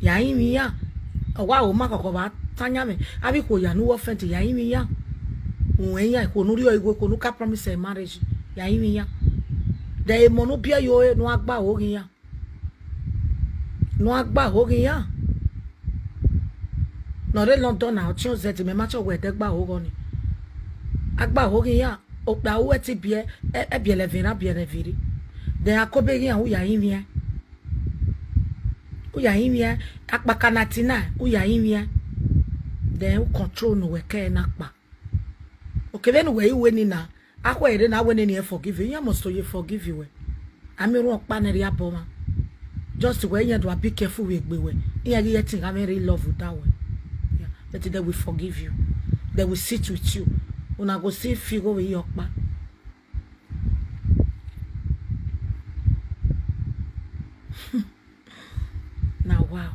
Ya rinmwian iran. Ọ wa ho ma khọkhọ vbe ta yan mwẹ. Avbe ikhuo ya ne u offend, ya rinmwian iran. Uwẹ iran ikhuo ne u rhie igho, ikhuo ne u ka promise marriage, ya rinmwian iran. De emọ ne u biẹ ye ore ne u gha gba ho ghe iran. Ne u gha gba ho ghe iran. Ne ọ rre London na, ọtiọn zẹdẹ, mẹ ma tọ wẹ ẹdẹ gba ho ghe ọnii. A gba ho ghe iran, okpia ru ẹtin biẹ, ẹ, ẹ biẹlẹ ẹvbo erha, biẹlẹ ẹvbo erha. Then a kobe ghe iran, u ya rinmwian. U ya rinmwian, akpaka na ti na, u ya rinmwian. Then u control ne uwẹ kẹ na kpa. Okay, vbene uwẹ i ru eni na, akhọe rre na wẹ ne eni forgive, iran must to ye forgive wẹ. A miẹn orhunmwu ọkpa ne rhie abọ mwa. Just wẹ iran do a be careful vbe egbe wẹ. Iran ghi ye ẹtin gha mwẹ rre love da wẹ. Yeah, but they will forgive you. They will sit with you. Una go still fi igho vbe iye ọkpa. Na wa o.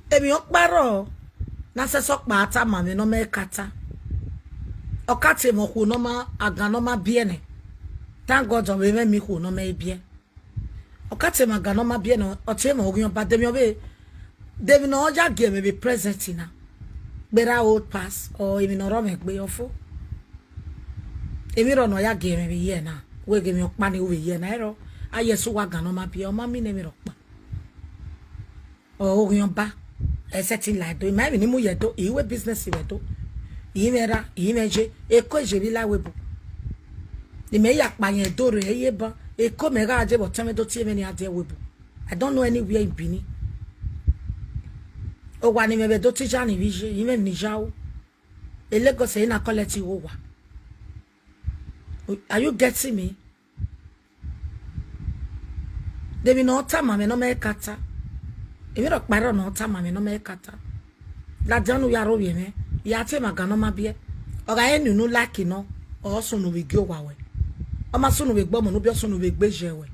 Emwi ọkpa rrọọ ne a sẹsẹ ọkpa tama mwẹ ne ọ ma ka ta. Ọ ka tie mwẹ okhuo ne ọ ma, agan ne ọ ma biẹ nẹ. Thank God, ọ vbe mwẹ emwi okhuo ne ọ ma biẹ. Ọ ka tie mwẹ agan ne ọ ma biẹ nẹ, ọ tie mwẹ oghian ọba, de emwi ọ vbe, de emwi ne ọ ya gie mwẹ vbe present na. Gberra old pass, or emwi ne ọ rọ mwẹ gbe ọfo. Emwi rọ ne ọ ya gie mwẹ vbe ye na, wẹ ghe emwi ọkpa ni ru vbe ye na, ẹrọ, a ye ẹse uwa agan ne ọ ma biẹ, ọ ma mean emwi rhọkpa. Ọ oghian ọba, ẹ sẹtin la Ẹdo, I ma emwi ne I mu ye Ẹdo, I ru business vbe Ẹdo. I mwẹ ra, I mwẹ ye, Eko je vbe la ẹvbo ebo. Ne imẹ ya kpa yan Ẹdo rre, ẹ ye ban, Eko mẹ gha je vbe ọtẹn mwẹ do tie mwẹ ne a die ẹvbo ebo. I don't know anywhere in Benin. Owa ne imẹ vbe do te iya ni vbe iye, I mwẹ emwi ne I ya ru. Lagos ẹre na collect igho owa. Are you getting me? De emwi ne ọ tama mwẹ ne ọ ma ka ta? Emwi rhọkpa rrọọ ne ọ tama mwẹ ne ọ ma ka ta. Ladian, u ya rre ovbi mwẹ, ya tie ma gan ne ọ ma biẹ. Ọ gha re ne unu like nọ, ọ sunu vbe gie owa wẹ. Ọ ma sunu vbe gbe ọmọ ne u biẹ, ọ sunu vbe gbe ye wẹ.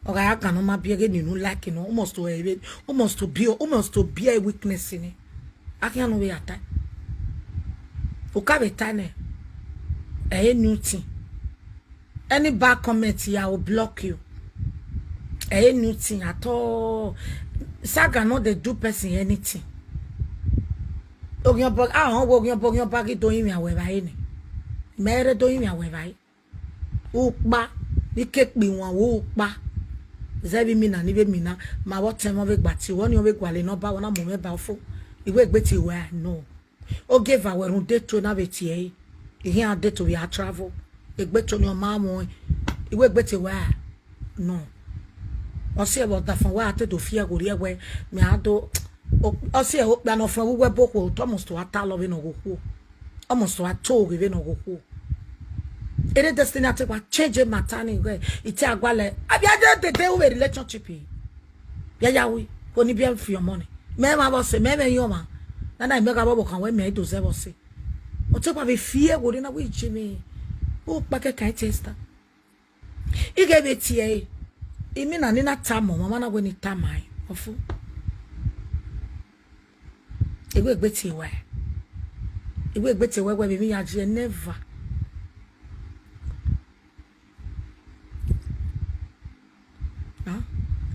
Ọ gha ya gan ne ọ ma biẹ ghe ne unu like nọ, u must to, eh, u must to be, u must to bear weakness ni. A khian ne u vbe ya ta. U ka vbe ta nẹ, ẹ i re new thing. Any bad comment, I will block you. Ẹ i re new thing at all. Saga no dey do person anything. Oghian obọ, a họn wẹ oghian obọ, oghian obọ ghi do rinmwian wẹ evbare nẹ. Mẹ i re do rinmwian wẹ evbare. Ukpa, ne I ke kpe iwan vbe ukpa. Zẹ vbe imina ni vbe mina, ma vbe ọtẹn mwẹ vbe gba tie, wẹ ọnii ọ vbe gualọ ne ọ ba, wẹ na mu mwẹ ba ọfo. I wẹ egbe tie wẹ a nọ. Ogieva wẹ rhunmwuda eto na vbe tie ẹre. I khian de eto vbe a travel. Egbe eto ni ọ ma mwẹ. I wẹ egbe tie wẹ a nọ. Ọ si ẹvbo ọdafẹn wẹ a te do fi ẹghẹ orhiẹ wẹ, mẹ a do, ọ si ẹvbo okpia ne ọ fuẹn vbe uwu ẹbo okhuo, almost wa ta lọ vbene ọ ghe okhuo. Almost wa to ghe vbene ọ ghe okhuo. Ere Destiny a te wa change matter ni wẹ, I te a gualọ, a bia de dede u vbe relationship. Ya ya wi, ko ni biẹ fi ọmọ nẹ. Mẹ mwa vbe ọse, mẹ mwẹ iran ọmwa. Nana, mẹ gha vbe ọvbokhan wẹ mẹ i do zẹ vbe ọse. Ọ te wa vbe fi ẹghẹ orhiẹ na wẹ iye mwẹ. U kpẹkẹ kan Esther. I ghẹ vbe tie ẹre, imina ni na tama ọmwa, ọmwa na wẹ ne I tama ẹre, ọfu. I wẹ egbe tie wẹ. I wẹ egbe tie wẹ, wẹ vbe emwi ya je, never.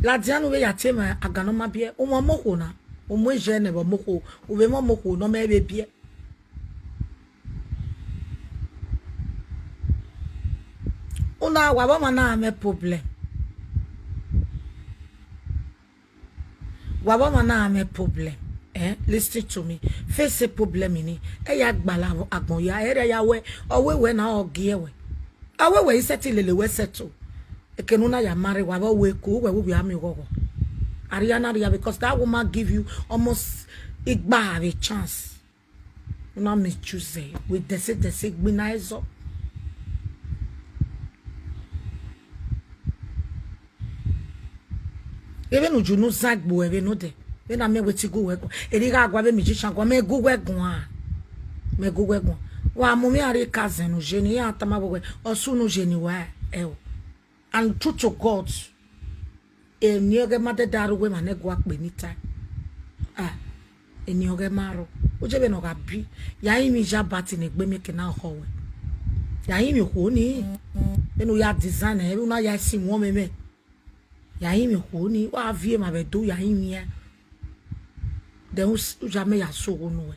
Ladian, u vbe ya tie ma agan ne ọ ma biẹ, u mwẹ ọmọ okhuo na, u mu ejẹ nẹ vbe ọmọ okhuo, u vbe mwẹ ọmọ okhuo ne ọ mẹ vbe biẹ. Una, wa vbe ọmwa na mwẹ problem. Wa vbe ọmwa na mwẹ problem. Eh, listen to me. Face problem ni. Ẹ ya gbala agbọn ya, ẹ rẹ ya wẹ, ọ wẹ wẹ na ọ gie wẹ. Ọ wẹ wẹ i settle lele wẹ settle. Eke ne una ya marry, wa vbe wẹ ku, wẹ vbe a miẹn oghọghọ. Ariana ria, because that woman give you almost igba vbe chance. Una misuse with dẹse dẹse gbinna ẹzọ. Vbene u ju ne u zan gbe uwẹ vbene odẹ, vbene a miẹn wẹ te gu uwẹ guan, erha I gha gua vbe magician guan, mẹ gu uwẹ guan, mẹ gu uwẹ guan. Wa mu mwẹ a rrie cousin ne u ye ni, iran tama vbe wẹ, ọ sunu ye ni wa ẹo. And true to God, eni ọghẹ ma dẹdẹ aro wẹ emwa ne ẹguae kpe ni tae. Ah, eni ọghẹ ma rrọọ. U je vbene ọ gha bi, ya rinmwian iye Abbati ne egbe miẹn eke na khọ wẹ. Ya rinmwian okhuo ni, vbene u ya design ẹre, vbene u na ya sin wọn mwẹ mwẹ. Ya rinmwian okhuo ni, wa viọ emwa vbe Ẹdo, ya rinmwian iran. Then u s-, u ya mẹ ya sẹ ogho nuẹ.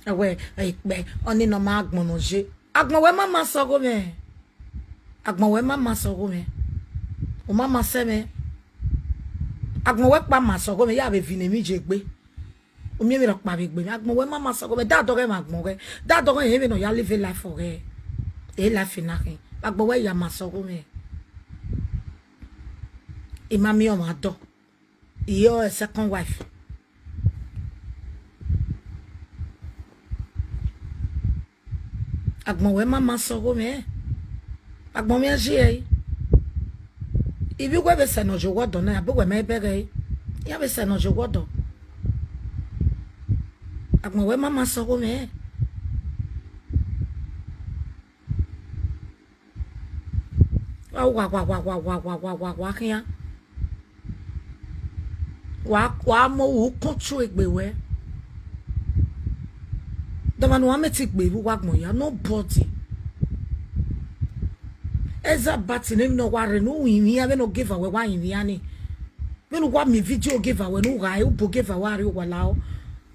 Ẹwẹ, ikpẹ, ọnii ne ọ ma agbọn ne ọ ye. Agbọn wẹ ma ma sẹ ọghe mwẹ. Agbọn wẹ ma ma sẹ ọghe mwẹ. U ma ma sẹ mwẹ. Agbọn wẹ kpa ma sẹ ọghe mwẹ, ya vbe viọ ne emwi ye egbe. U miẹn emwi rhọkpa vbe egbe mwẹ. Agbọn wẹ ma ma sẹ ọghe mwẹ. Dadọghẹ mwẹ agbọn wẹ. Dadọghẹ rẹn vbene ọ ya live life ọghẹ. E life na khin. Agbọn wẹ ya ma sẹ ọghe mwẹ. I ma miẹn ọmwa dọ. I re second wife. Agbọn wẹ ma ma sẹ ọghe mwẹ. Agbọn mwẹ ye ẹre. Ivbi uwẹ vbe sẹ ne ọ ye owa ọdọ na, abe uwẹ ma bẹghe ẹre. Iran vbe sẹ ne ọ ye owa ọdọ. Agbọn wẹ ma ma sẹ ọghe mwẹ. Wa wa wa wa wa wa wa wa wa wa khian. Wa, wa mu u control egbe wẹ. Dọmwa ne uwa mẹ te gbe vbe uwa agbọn ya, nobody. Eza Abbati ne emwi ne ọ wa rre ne u rinmwian, vbene Ogieva wẹ wa rinmwian ni. Vbene uwa miẹn video Ogieva wẹ ne u gha re, u bu Ogieva wa rrie owa la ọ.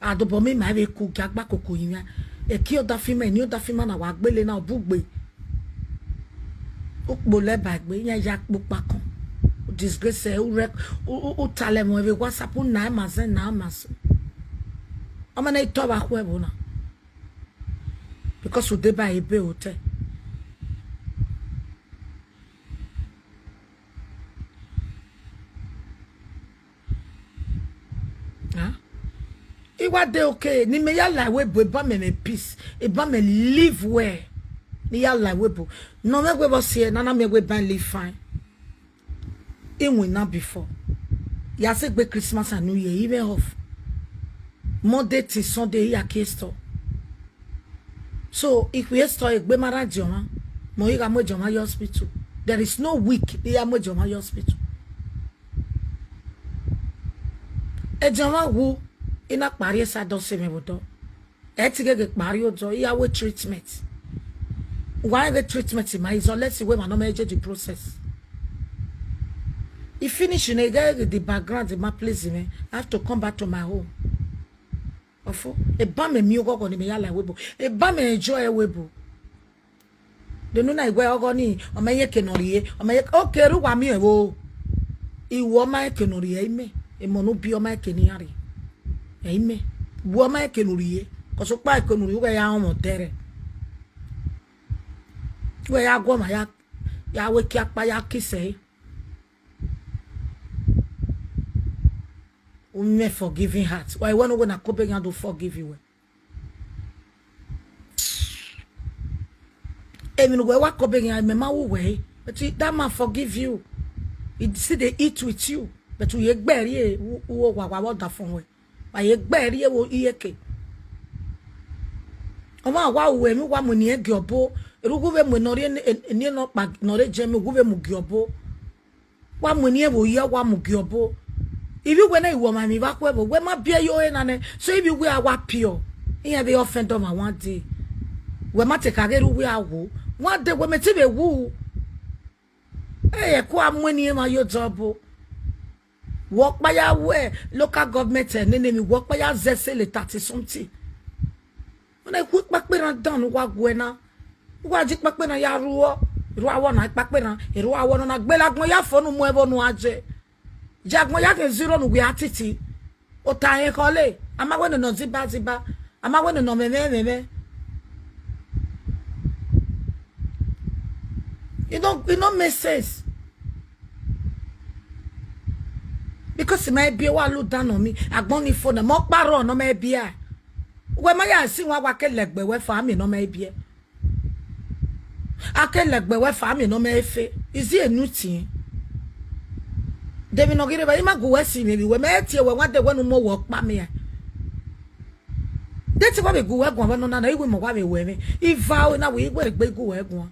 A dobọ mẹ ma vbe ku gia gba koko rinmwian. Eki ọdafẹn ima, eni ọdafẹn ima na wa gbele na, ọ bugbe. U kpolẹ ba egbe, iran ya kpokpa kan. U disgrace, u rẹ, u, u, u talẹ ẹmwẹ vbe WhatsApp, u na ima zẹ, na ima sẹ. Ọ ma na i tọ vbe akhuẹ ẹvbo na. Because u deba ebe otẹ. Ah? I wa de okay, ne imẹ ya la ẹvbo ebo, eba mẹ mwẹ peace, eba mẹ live well, ne I ya la ẹvbo ebo. Ne ọ mwẹ wẹ vbe ọ si ẹre, ne a na miẹn wẹ eba live fine. Iwinna before, ya sẹ egbe Christmas and New Year, I mwẹ off. Monday till Sunday, I ya kie store. So, I khie store egbe ma ra Ediọmwa, mẹ ọ ghi gha mu Ediọmwa ye hospital. There is no week I ya mu Ediọmwa ye hospital. Ediọmwa wu, I na kpa rrie side, ọ sẹ mwẹ vbe odọ. Ẹ i te gheghe kpa rrie odọ, I ya wẹ treatment. Wa rẹn ghe treatment ma izọ, let's see wẹ emwa ne ọ ma ye the process. I finish ne I ghẹ ghe the background ma please mwẹ, I have to come back to my home. Ọfo, eba mẹ miẹn oghọghọ ne imẹ ya la ẹvbo ebo. Eba mẹ enjoy ẹvbo ebo. De unu na wẹ ọghọ ni, ọ ma rẹn eke ne ọ rhie, ọ ma rẹn, okay, rhunmwuda miẹn vbo? Ivbi ọ ma rẹn eke ne ọ rhie, ẹ i mẹ. Emọ ne u biẹ ọ ma rẹn eke ne iran rhie, ẹ i mẹ. Ivbi ọ ma rẹn eke ne u rhie, cause ukpa eke ne u rhie, u ghẹ ya rọnmwẹ odẹ rẹ. U ghẹ ya guọmwa ya, ya wẹ eke akpa ya kiss ẹre. U mwẹ forgiving heart. Wa wẹ ne uwẹ na kobeghian do forgive wẹ. Emwi ne uwẹ wa kobeghian, mẹ ma ru wẹ, but that man forgive you. He still dey eat with you. But u ye gbe ẹre rrie, u, u wa wa vbe ọdafọn wẹ. Wa ye gbe ẹre rrie vbe iyeke. Ọmwa wa ru emwi, wa mu eni gie ọbo. Erha uwu vbe mu ne ọ rhie eni, eni nọkpa ne ọ rre jẹ mẹ, uwu vbe mu gie ọbo. Wa mu eni ẹvbo ye, wa mu gie ọbo. Ivbi uwẹ na i ru ọmwa emwi vbe akhuẹ vbo, wẹ ma biẹ ye ore na nẹ, so ivbi uwẹ a wa piọ. Iran vbe offend ọmwa one day. Wẹ ma te ka ghe erha uwẹ a wo. One day wẹ mẹ te vbe wu. Ẹ i ku a mu eni emwa ye odẹ ọbo. Wẹ ọkpa ya wẹ local government nene emwi, wẹ ọkpa ya zẹ sele thirty something. Ọna khu ikpakpe na dan ne uwa guẹ na. Uwa ji ikpakpe na ya rhuọ, erha uwa na ikpakpe na, erha uwa nọ na gbele agbọn ya fo ne u mu ẹvbo ne uwa je. Je agbọn ya khian ziro ne uwẹ a titi. Ota rẹn khọle, a ma wẹ nene ọ ziba ziba, a ma wẹ nene ọ mwẹmwẹ mwẹmwẹ. It don't, it don't make sense. Because ma biẹ wa lu dan nọ mi, agbọn ni fo na, mẹ ọkpa rrọọ ne ọ ma biẹ. Wẹ ma ya si wan, wa ke lẹgbẹ wẹ fa amẹ ne ọ ma biẹ. A ke lẹgbẹ wẹ fa amẹ ne ọ ma fe. Is it a new thing? De emwi ne ọ ghi rre vbe, I ma gu wẹ si mwẹ vbe wẹ, mẹ tie wẹ wan de wẹ ne u mu owẹ ọkpa mẹ. De te wa vbe gu wẹ guan vbe nọ na, na, I wẹ mẹ wa vbe wẹ mwẹ. I va o, na wẹ I wẹ egbe I gu wẹ guan.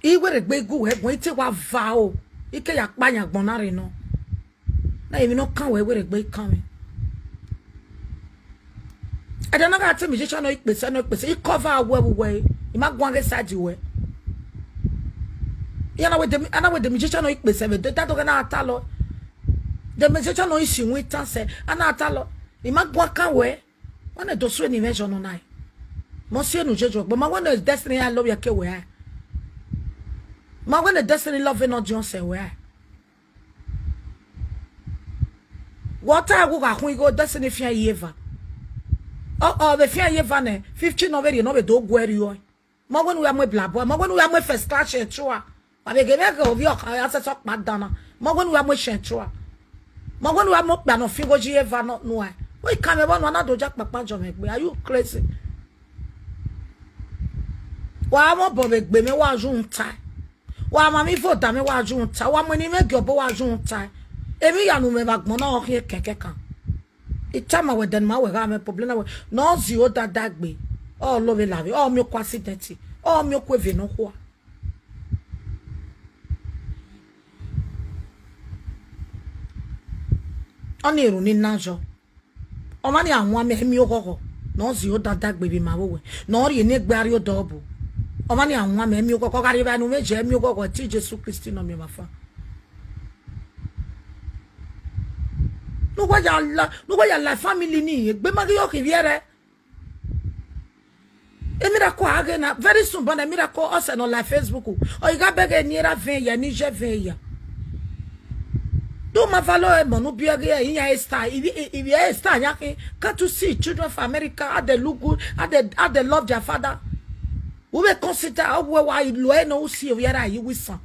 I wẹ egbe I gu wẹ guan, I te wa va o, I ke ya kpa yan agbọn na rre nọ. Na emwi ne ọ kan wẹ, wẹ egbe I kan mwẹ. Ẹdẹ na gha te musician nọ ikpese, nọ ikpese, I cover wẹ vbe uwẹ, I ma guan ghe side wẹ. Iran na wẹ the, a na wẹ the musician nọ ikpese vbe de, da do ghe na ta lọ. The musician nọ isi winter sẹ, a na ta lọ. I ma guan kan wẹ. Wẹ na do sue ne imẹ zọ nọ na. Mẹ ọ si enu jeju ọgbọ, ma wẹ ne Destiny ya love ya ke wẹ a. Ma wẹ ne Destiny love nọ diọn sẹ wẹ a. Wẹ ọ ta ẹwu gha khun igho, Destiny fian iye eva. Ọ, ọ vbe fian iye eva nẹ, fifteen nọ vbe rhie nọ vbe do guẹ rriọ. Ma wẹ ne u ya mu eblabọ, ma wẹ ne u ya mu first class ẹtua. Wa vbe ghe mwẹ ghe ovbi ọkhan ya sẹsẹ ọkpa dan na. Ma wẹ ne u ya mu ẹtua. Ma wẹ ne u ya mu okpia ne ọ fin igho yi eva nọ nuẹn. Wẹ I kan mwẹ vbọ nuẹn na do ya kpakpa jọ mwẹ gbe. Are you crazy? Wa mwẹ obọ vbe egbe mwẹ, wa zun ta. Wa ma mi voda mwẹ, wa zun ta. Wa mu eni mwẹ gie ọbo, wa zun ta. Emwi ya nu mwẹ vbe agbọn na, ọ khian kẹkẹkan. I tama wẹ, ẹdẹ ne ima wẹ gha mwẹ problem na wẹ, ne ọ zio da dagbe, ọ lo vbe lavbe, ọ miẹn oku accident, ọ miẹn oku eve nọkhua. Ọnii erhunmwu ne I na yọ. Ọmwa ni a wan mẹ, ẹ miẹn oghọghọ, ne ọ zio da dagbe vbe ima vbe owẹ, ne ọ rhie eni egbe a rrie odọ ọbo. Ọmwa ni a wan mẹ, ẹ miẹn oghọghọ, ọ gha rrie evbare ne u mwẹ je, ẹ miẹn oghọghọ, ẹtin Jesu Kristi ne ọ miẹn ọmwa fan. Ne uwa ya la, ne uwa ya la family ni, egbe ma ghi yo khin vbiẹ rẹ. Emiracle a ghe na, very soon, but Emiracle ọ sẹ ne ọ la Facebook. Ọ i gha bẹghe eni erha vẹn ya, eni iye vẹn ya. Do ma valo emọ ne u biẹ ghe iran Esther, ivbi, ivbi Esther yan khin. Can't you see children of America, how they look good, how they, how they love their father? U vbe consider, ọ wẹ wa lo ẹre ne u si ovbi ẹre a ye iwisan.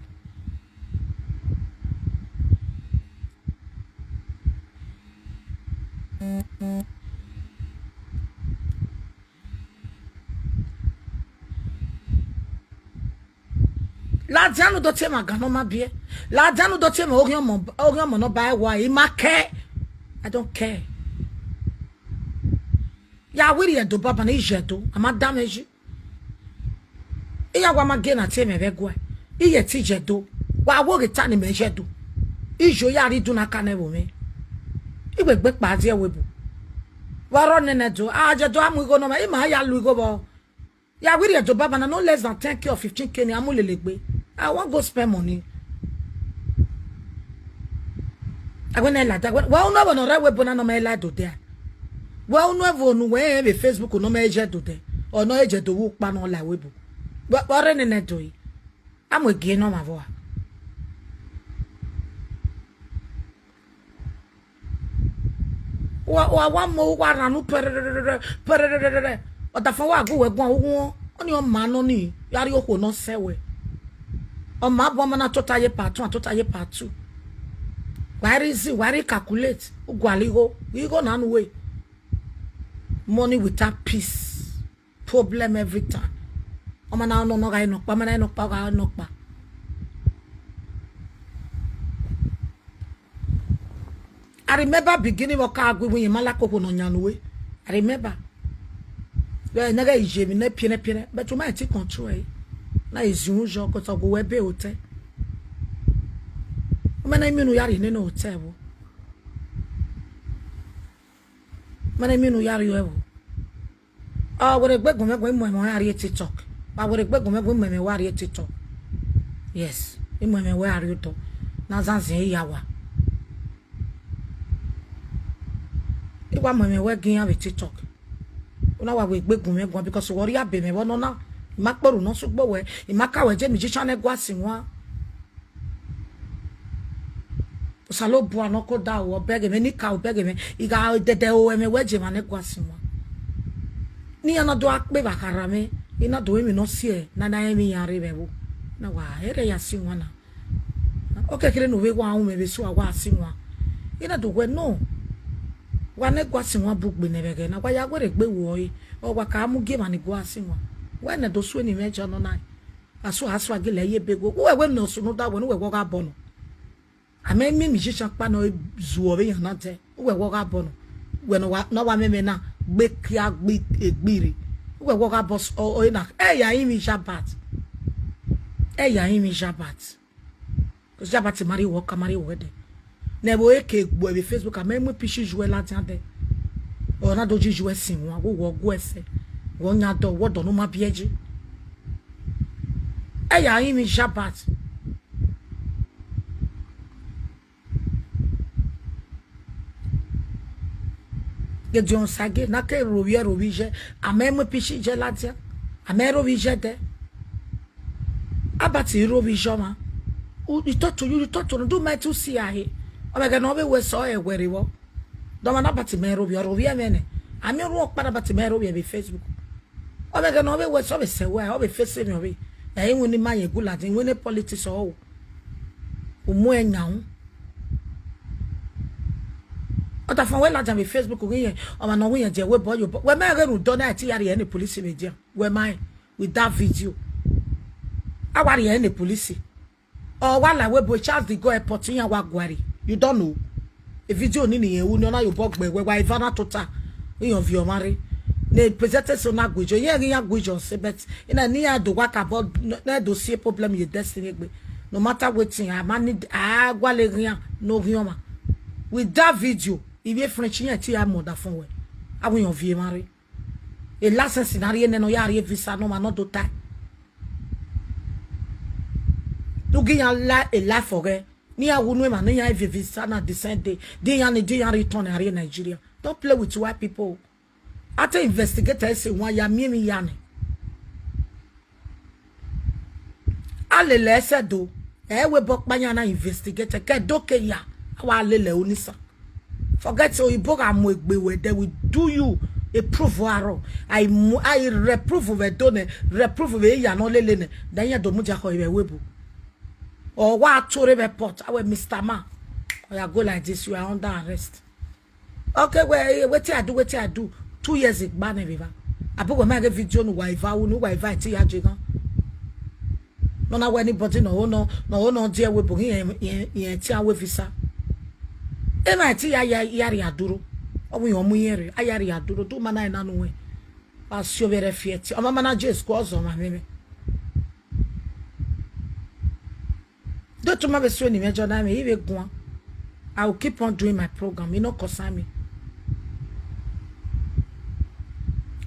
Ladian ne u do tie mwẹ agan ne ọ ma biẹ. Ladian ne u do tie mwẹ oghian ọmọ, oghian ọmọ ne ọ ba ẹre wa, I ma kẹ. I don't care. Ya wẹ irẹn do baba na, I ye do, a ma da mwẹ yi. Iran wa ma gie na tie mwẹ vbe ẹguae. I ye te I ye do. Wa wo ghe ta ne imẹ ye do. I yo ya rhie idun na ka nẹ vbe mwẹ. I wẹ egbe kpa die ẹvbo ebo. Vbe ọrọ nene do, a ye do a mu igho nọ mwẹ, I ma ya lu igho vbọ. Ya wẹ irẹn do baba na, no less than ten K or fifteen K ni a mu lele egbe. I wan go spend money. Wẹ unu ẹvbo ne ọ rre ẹvbo ebo na ne ọ ma la do dẹ a? Wẹ unu ẹvbo ne uwẹ rẹn vbe Facebook ne ọ ma ye do dẹ? Ọ ne ọ ye do vbe ukpa ne ọ la ẹvbo ebo. Vbe, vbe ọrọ nene do yi? A mu egie ne ọmwa vbọ a? Wa, wa, wa mu, wa rhan unu pẹrẹrẹrẹrẹ, pẹrẹrẹrẹrẹ. Ọdafẹn wa gu wẹ guan uwu, ọnii ọ ma nọ ni, ya rhie okhuo ne ọ sẹ wẹ. Ọ ma bu ọmọ na tota ye part one, tota ye part two. Wa i reason, wa i re calculate, u gualọ igho, igho na ne uwẹ. Money without peace, problem every time. Ọmọ na nọ nọ gha nọkpa, ọmọ na nọkpa gha nọkpa. I remember beginning vbe ọ ka gu iwinna ma la koko ne ọ yan ne uwẹ. I remember. Vbe ne ghẹ ye emwi ne piẹnrẹn piẹnrẹn, but u ma ti control ẹre. Na e zin unu yọ, 'cause ọ gu wẹ be hotel. U ma na miẹn unu ya rhie nene hotel vbo? U ma na miẹn unu ya rhie ẹvbo? Ọ wẹ rhie egbe gun mwẹ, gu mu ẹmwẹ wẹ a rrie TikTok. Wa wẹ rhie egbe gun mwẹ, gu mu ẹmwẹ wẹ a rrie TikTok. Yes, I mu ẹmwẹ wẹ a rrie otọ. Na zanziẹn ya wa. I wa mu ẹmwẹ wẹ gie iran vbe TikTok. U na wa wẹ egbe gun mwẹ guan, because wẹ ọ rhie abe mwẹ vbe ọnọna. I ma kpe orhu ne ọ sẹ ugbo wẹ, I ma ka wẹ je musician ne ẹguae sin wan. Osanobua ne ọ ko da ru, ọ bẹghe mwẹ, ne I ka ru, ọ bẹghe mwẹ, I gha dẹdẹ ru ẹmwẹ wẹ je emwa ne ẹguae sin wan. Ne iran na do gha kpe vbe akhara mwẹ, I na do ru emwi ne ọ siẹ, ne a na rẹn emwi iran rre vbe ẹvbo. Na wa ẹre ya sin wan na. Ọ kekere ne u vbe wa ru mwẹ vbe eso a wa sin wan. I na do wẹ nọ, wa ne ẹguae sin wan bugbe nẹ vbe ẹghẹ na, wa ya wẹ rhie egbe ru ẹre, ọ wa ka mu gie emwa ne ẹguae sin wan. Wẹ ne do sue ne imẹ jọ nọ na. Asua, asua gele ye ebe gho. Uwẹ wẹ ne ọ sunu da wẹ ne uwẹ wẹ ọ gha bọ nọ. A ma miẹn musician kpa ne ọ zuọ vbe iran na dẹ. Uwẹ wẹ ọ gha bọ nọ. Wẹ ne ọ wa, ne ọ wa mwẹ ẹmwẹ na gbe kia gbe egbe rre. Uwẹ wẹ ọ gha bọ s-, ọ, ọ na. Ẹ ya rinmwian Jabat. Ẹ ya rinmwian Jabat. Jabat ma rhie wẹ ọka, ma rhie wẹ ẹdẹ. Ne ẹvbo eke gbuẹ vbe Facebook, a ma mu picture yuẹ ladian dẹ. Ọ na do ji yuẹ sin wan, wẹ wẹ ọ gu ẹsẹ. Wẹ ọ yan dọ, wẹ ọdọ ne u ma biẹ je. Ẹ ya rinmwian Jabat. Gediọn Sage, na ke rovbiẹ rovbi iye, a ma mu picture iye ladian, a ma rovbi iye dẹ. Abat rovbi iye ọmwa. U, you talk to you, you talk to, do my to see ahe. Ọ vbe ẹghẹ ne ọ vbe wẹ sẹ ọre wẹ rre vbọ. Dọmwa na Abat ma rovbiẹ, ọ rovbiẹ mwẹ nẹ. A miẹn orhu ọkpa na Abat ma rovbiẹ vbe Facebook. Ọ vbe ẹghẹ ne ọ vbe wẹ sẹ, ọ vbe sẹ wẹ, ọ vbe face emwi ọ vbe. Ẹ i winna ima ye guladi, winna politics ọ. U mu ẹn yan unu. Ọdafẹn wẹ ladian vbe Facebook ghi yẹn, ọmwa ne ọ wu yẹn je wẹ obọ ye obọ. Wẹ ma rẹn ghe rhunmwuda ọna, a i te ya rhie ne police vbe dia. Wẹ ma rẹn with that video. A wa rhie ne police. Ọ wa la wẹ ebo Charles de Gaulle airport iran wa guare. You don't know. E video ni ne irẹn ru ni, ọ na ye obọ gbe wẹ, wa eva na tota. Iran viọ ọmwa rre. Ne presenters na gu ijo, iran ghi ya gu ijo se, but ina ne iran do wa ka bọ, ne do see problem ye Destiny egbe. No matter wetin, a ma need, a gualọ eghian ne oghian ọmwa. With that video, ivbi French iran te ya mu ọdafẹn wẹ. A wẹ iran viọ emwa rre. A license na rhie nẹ ne ọ ya rhie visa ne ọmwa ne ọ do ta. Ugi iran la a life ọghẹ. Ne iran wu unu emwa, ne iran viọ visa na the same day. Di iran ni, di iran return a rhie Nigeria. Don't play with white people. A te investigate ẹse wan ya miẹn emwi ya nẹ. A lele ẹse do, ẹ wẹ obọ ọkpa yan na investigate, ke do ke ya, a wa lele ẹ ru ni san. Forget oyibo gha mu egbe wẹ, they will do you a proof arọ. A i mu, a i re proof vbe do nẹ, re proof vbe ya ne ọ lele nẹ, then iran do mudia khọ vbe ẹvbo ebo. Ọ wa to rre vbe airport, a wẹ, Mister Man, oya go like this, you are under arrest. Okay, wẹ, wetin I do, wetin I do. Two years gba nẹ vbe evba. Abe wẹ ma ghe video ne uwa eva ru, ne uwa eva ẹtin ya je ghan. Ne ọ na wẹ anybody ne ọ ho nọ, ne ọ ho nọ die ẹvbo ebo ghi rẹn, rẹn, rẹn ẹtin a wẹ visa. Emwa ẹtin ya, ya, ya rhie adurho. Ọ wẹ iran mu irẹn rre, a ya rhie adurho. Do ma na ẹna nu wẹ. Wa si ovbi ẹre fi ẹtin. Ọmwa ma na je school, ọ zẹ ọmwa mwẹ mwẹ. Do to ma vbe suẹn ne imẹ jọ na mwẹ, I vbe guan. I will keep on doing my program. It no concern me.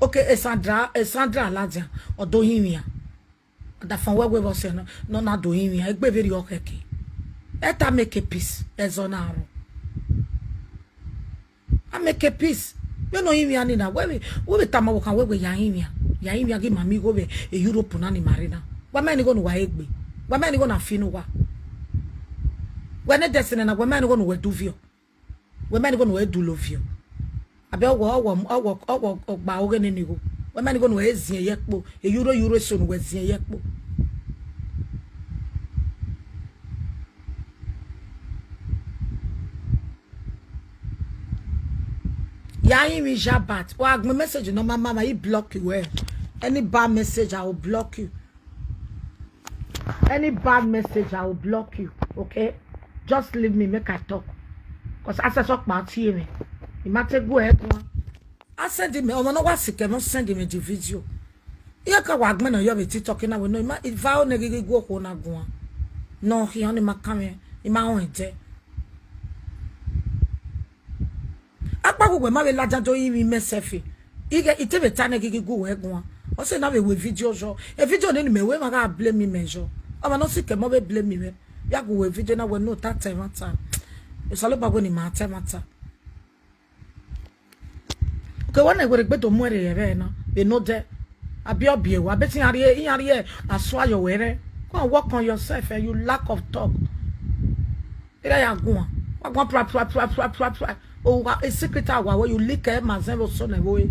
Okay, Sandra, Sandra Ladian, ọ do hin wian. Ọdafẹn wẹ wẹ vbe ọsẹ nọ, nọ na do hin wian, egbe vberriọ khẹke. Let her make a peace, ẹzọ na rrọọ. A make a peace. Vbene ọ hin wian ni na, wẹ vbe, wẹ vbe tama ọvbokhan wẹ wẹ ya hin wian, ya hin wian ghi ma miẹn igho vbe Europe na ni ma rre na. Wa ma rẹn igho ne uwa he gbe. Wa ma rẹn igho na fi ne uwa. Wẹ ne destiny na, wẹ ma rẹn igho ne uwẹ du viọ. Wẹ ma rẹn igho ne uwẹ du lo viọ. Abe ọwọ, ọwọ, ọwọ, ọwọ ọgba ọghe nene igho. Wẹ ma rẹn igho ne uwẹ he ziẹn ye ẹkpo. Eyuro, eyuro eso ne uwẹ ziẹn ye ẹkpo. Ya rinmwian Jabat. Wa gbẹn message ne ọ ma ma ma, I block you, eh. Any bad message, I will block you. Any bad message, I will block you, okay? Just leave me, make I talk. 'Cause access ọkpa tie mwẹ. I ma te gu ẹre guan. A send me, ọmọ ne ọ wa sikẹ mwẹ, ọ send me the video. Iran ka wa gbẹn nọ yọ vbe TikTok na wẹ nọ, I ma, I vbe aro ne ghi ghi gu okhuo na guan. Ne ọ khian, ne I ma kan mwẹ, I ma họn ẹdẹ. Akpawẹ uwẹ ma vbe ladian do rinmwian imẹ sẹfe. Ighẹ I te vbe ta nẹ ghi ghi gu uwẹ guan. Ọ sẹ ne a vbe wẹ video yọ. E video ne ne imẹ wẹ ma gha blame imẹ yọ. Ọmwa ne ọ sikẹ mwẹ ọ vbe blame mwẹ. Ya gu wẹ video na wẹ ne u ta ta ẹmwata. Osanobua wẹ ne ima ta ẹmwata. Ke wẹ ne werriegbe do mu ẹre rẹ ẹvbo na, vbe ne odẹ. Abi ọ biẹ wẹ, abe te iran rhie, iran rhie asua yọ wẹ rẹ. Go and work on yourself, eh, you lack of talk. Ira ya guan. Wa guan pra, pra, pra. Owa, a secret a wa wẹ, you leak, eh, ma zẹ vbe osọ nẹ vbe ore.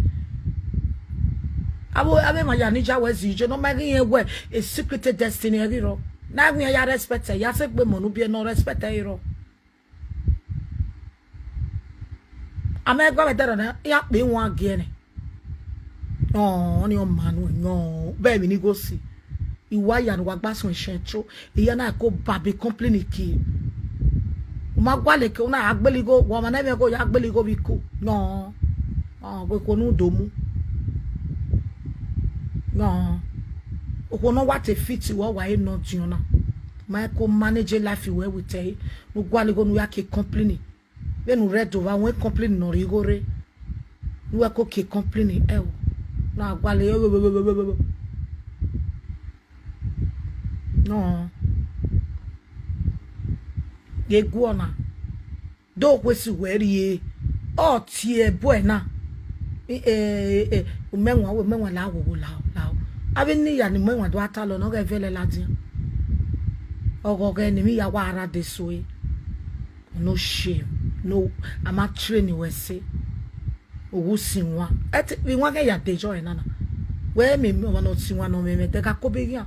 Avbe, avbe emwa ya ni ja wẹ zi je, ne ọ ma ghi rẹn wẹ, a secret destiny ẹre rrọọ. Na wẹ iran ya respect ẹre, ya sẹ egbe emọ ne u biẹ ne ọ respect ẹre rrọọ. A ma gu mwẹ dẹrọ na, iran kpe iwan gie nẹ. Ọnii ọ ma nuẹn, nọ, vbe emwi ne I gho si. I wa ya ne uwa gba suẹn Central, I ya na ko ba be complain kie. U ma gualọ ke u na gha gbele igho, wa ọmwa ne ẹmwẹ igho ya gbele igho vbe iko. Nọ, ọ, wẹ ko ne u do mu. Nọ, okhuo ne ọ wa te fit wẹ, ọ wa re ne ọ diọn na. Ma ko manage life wẹ with ẹre, ne u gualọ igho ne u ya ke complain. Vbene u rre Ẹdo vbe a wẹ complain ne ọ rre igho rre, ne uwẹ ko ke complain ẹvbo, na gualọ nọ. Ye guọ na, do khuesi wẹ rrie, ọ tie ẹbuẹ na. I, e, e, e, umẹwaẹn, wẹ umẹwaẹn la wo, wo, lao, lao. Avbe ne iya ne umẹwaẹn do a ta lọ ne ọ ghẹ vẹ lẹ ladian. Ọghọghọ ne emwi ya wa rra de so e. No shame. No, a ma train wẹ ẹse. Owu sin wan. Ẹte, vbe iwan ghẹ ya de yọ ẹre nana. Wẹ mẹ, ọmwa ne ọ sin wan ne ọ mwẹ mwẹ, de gha kobe ghian.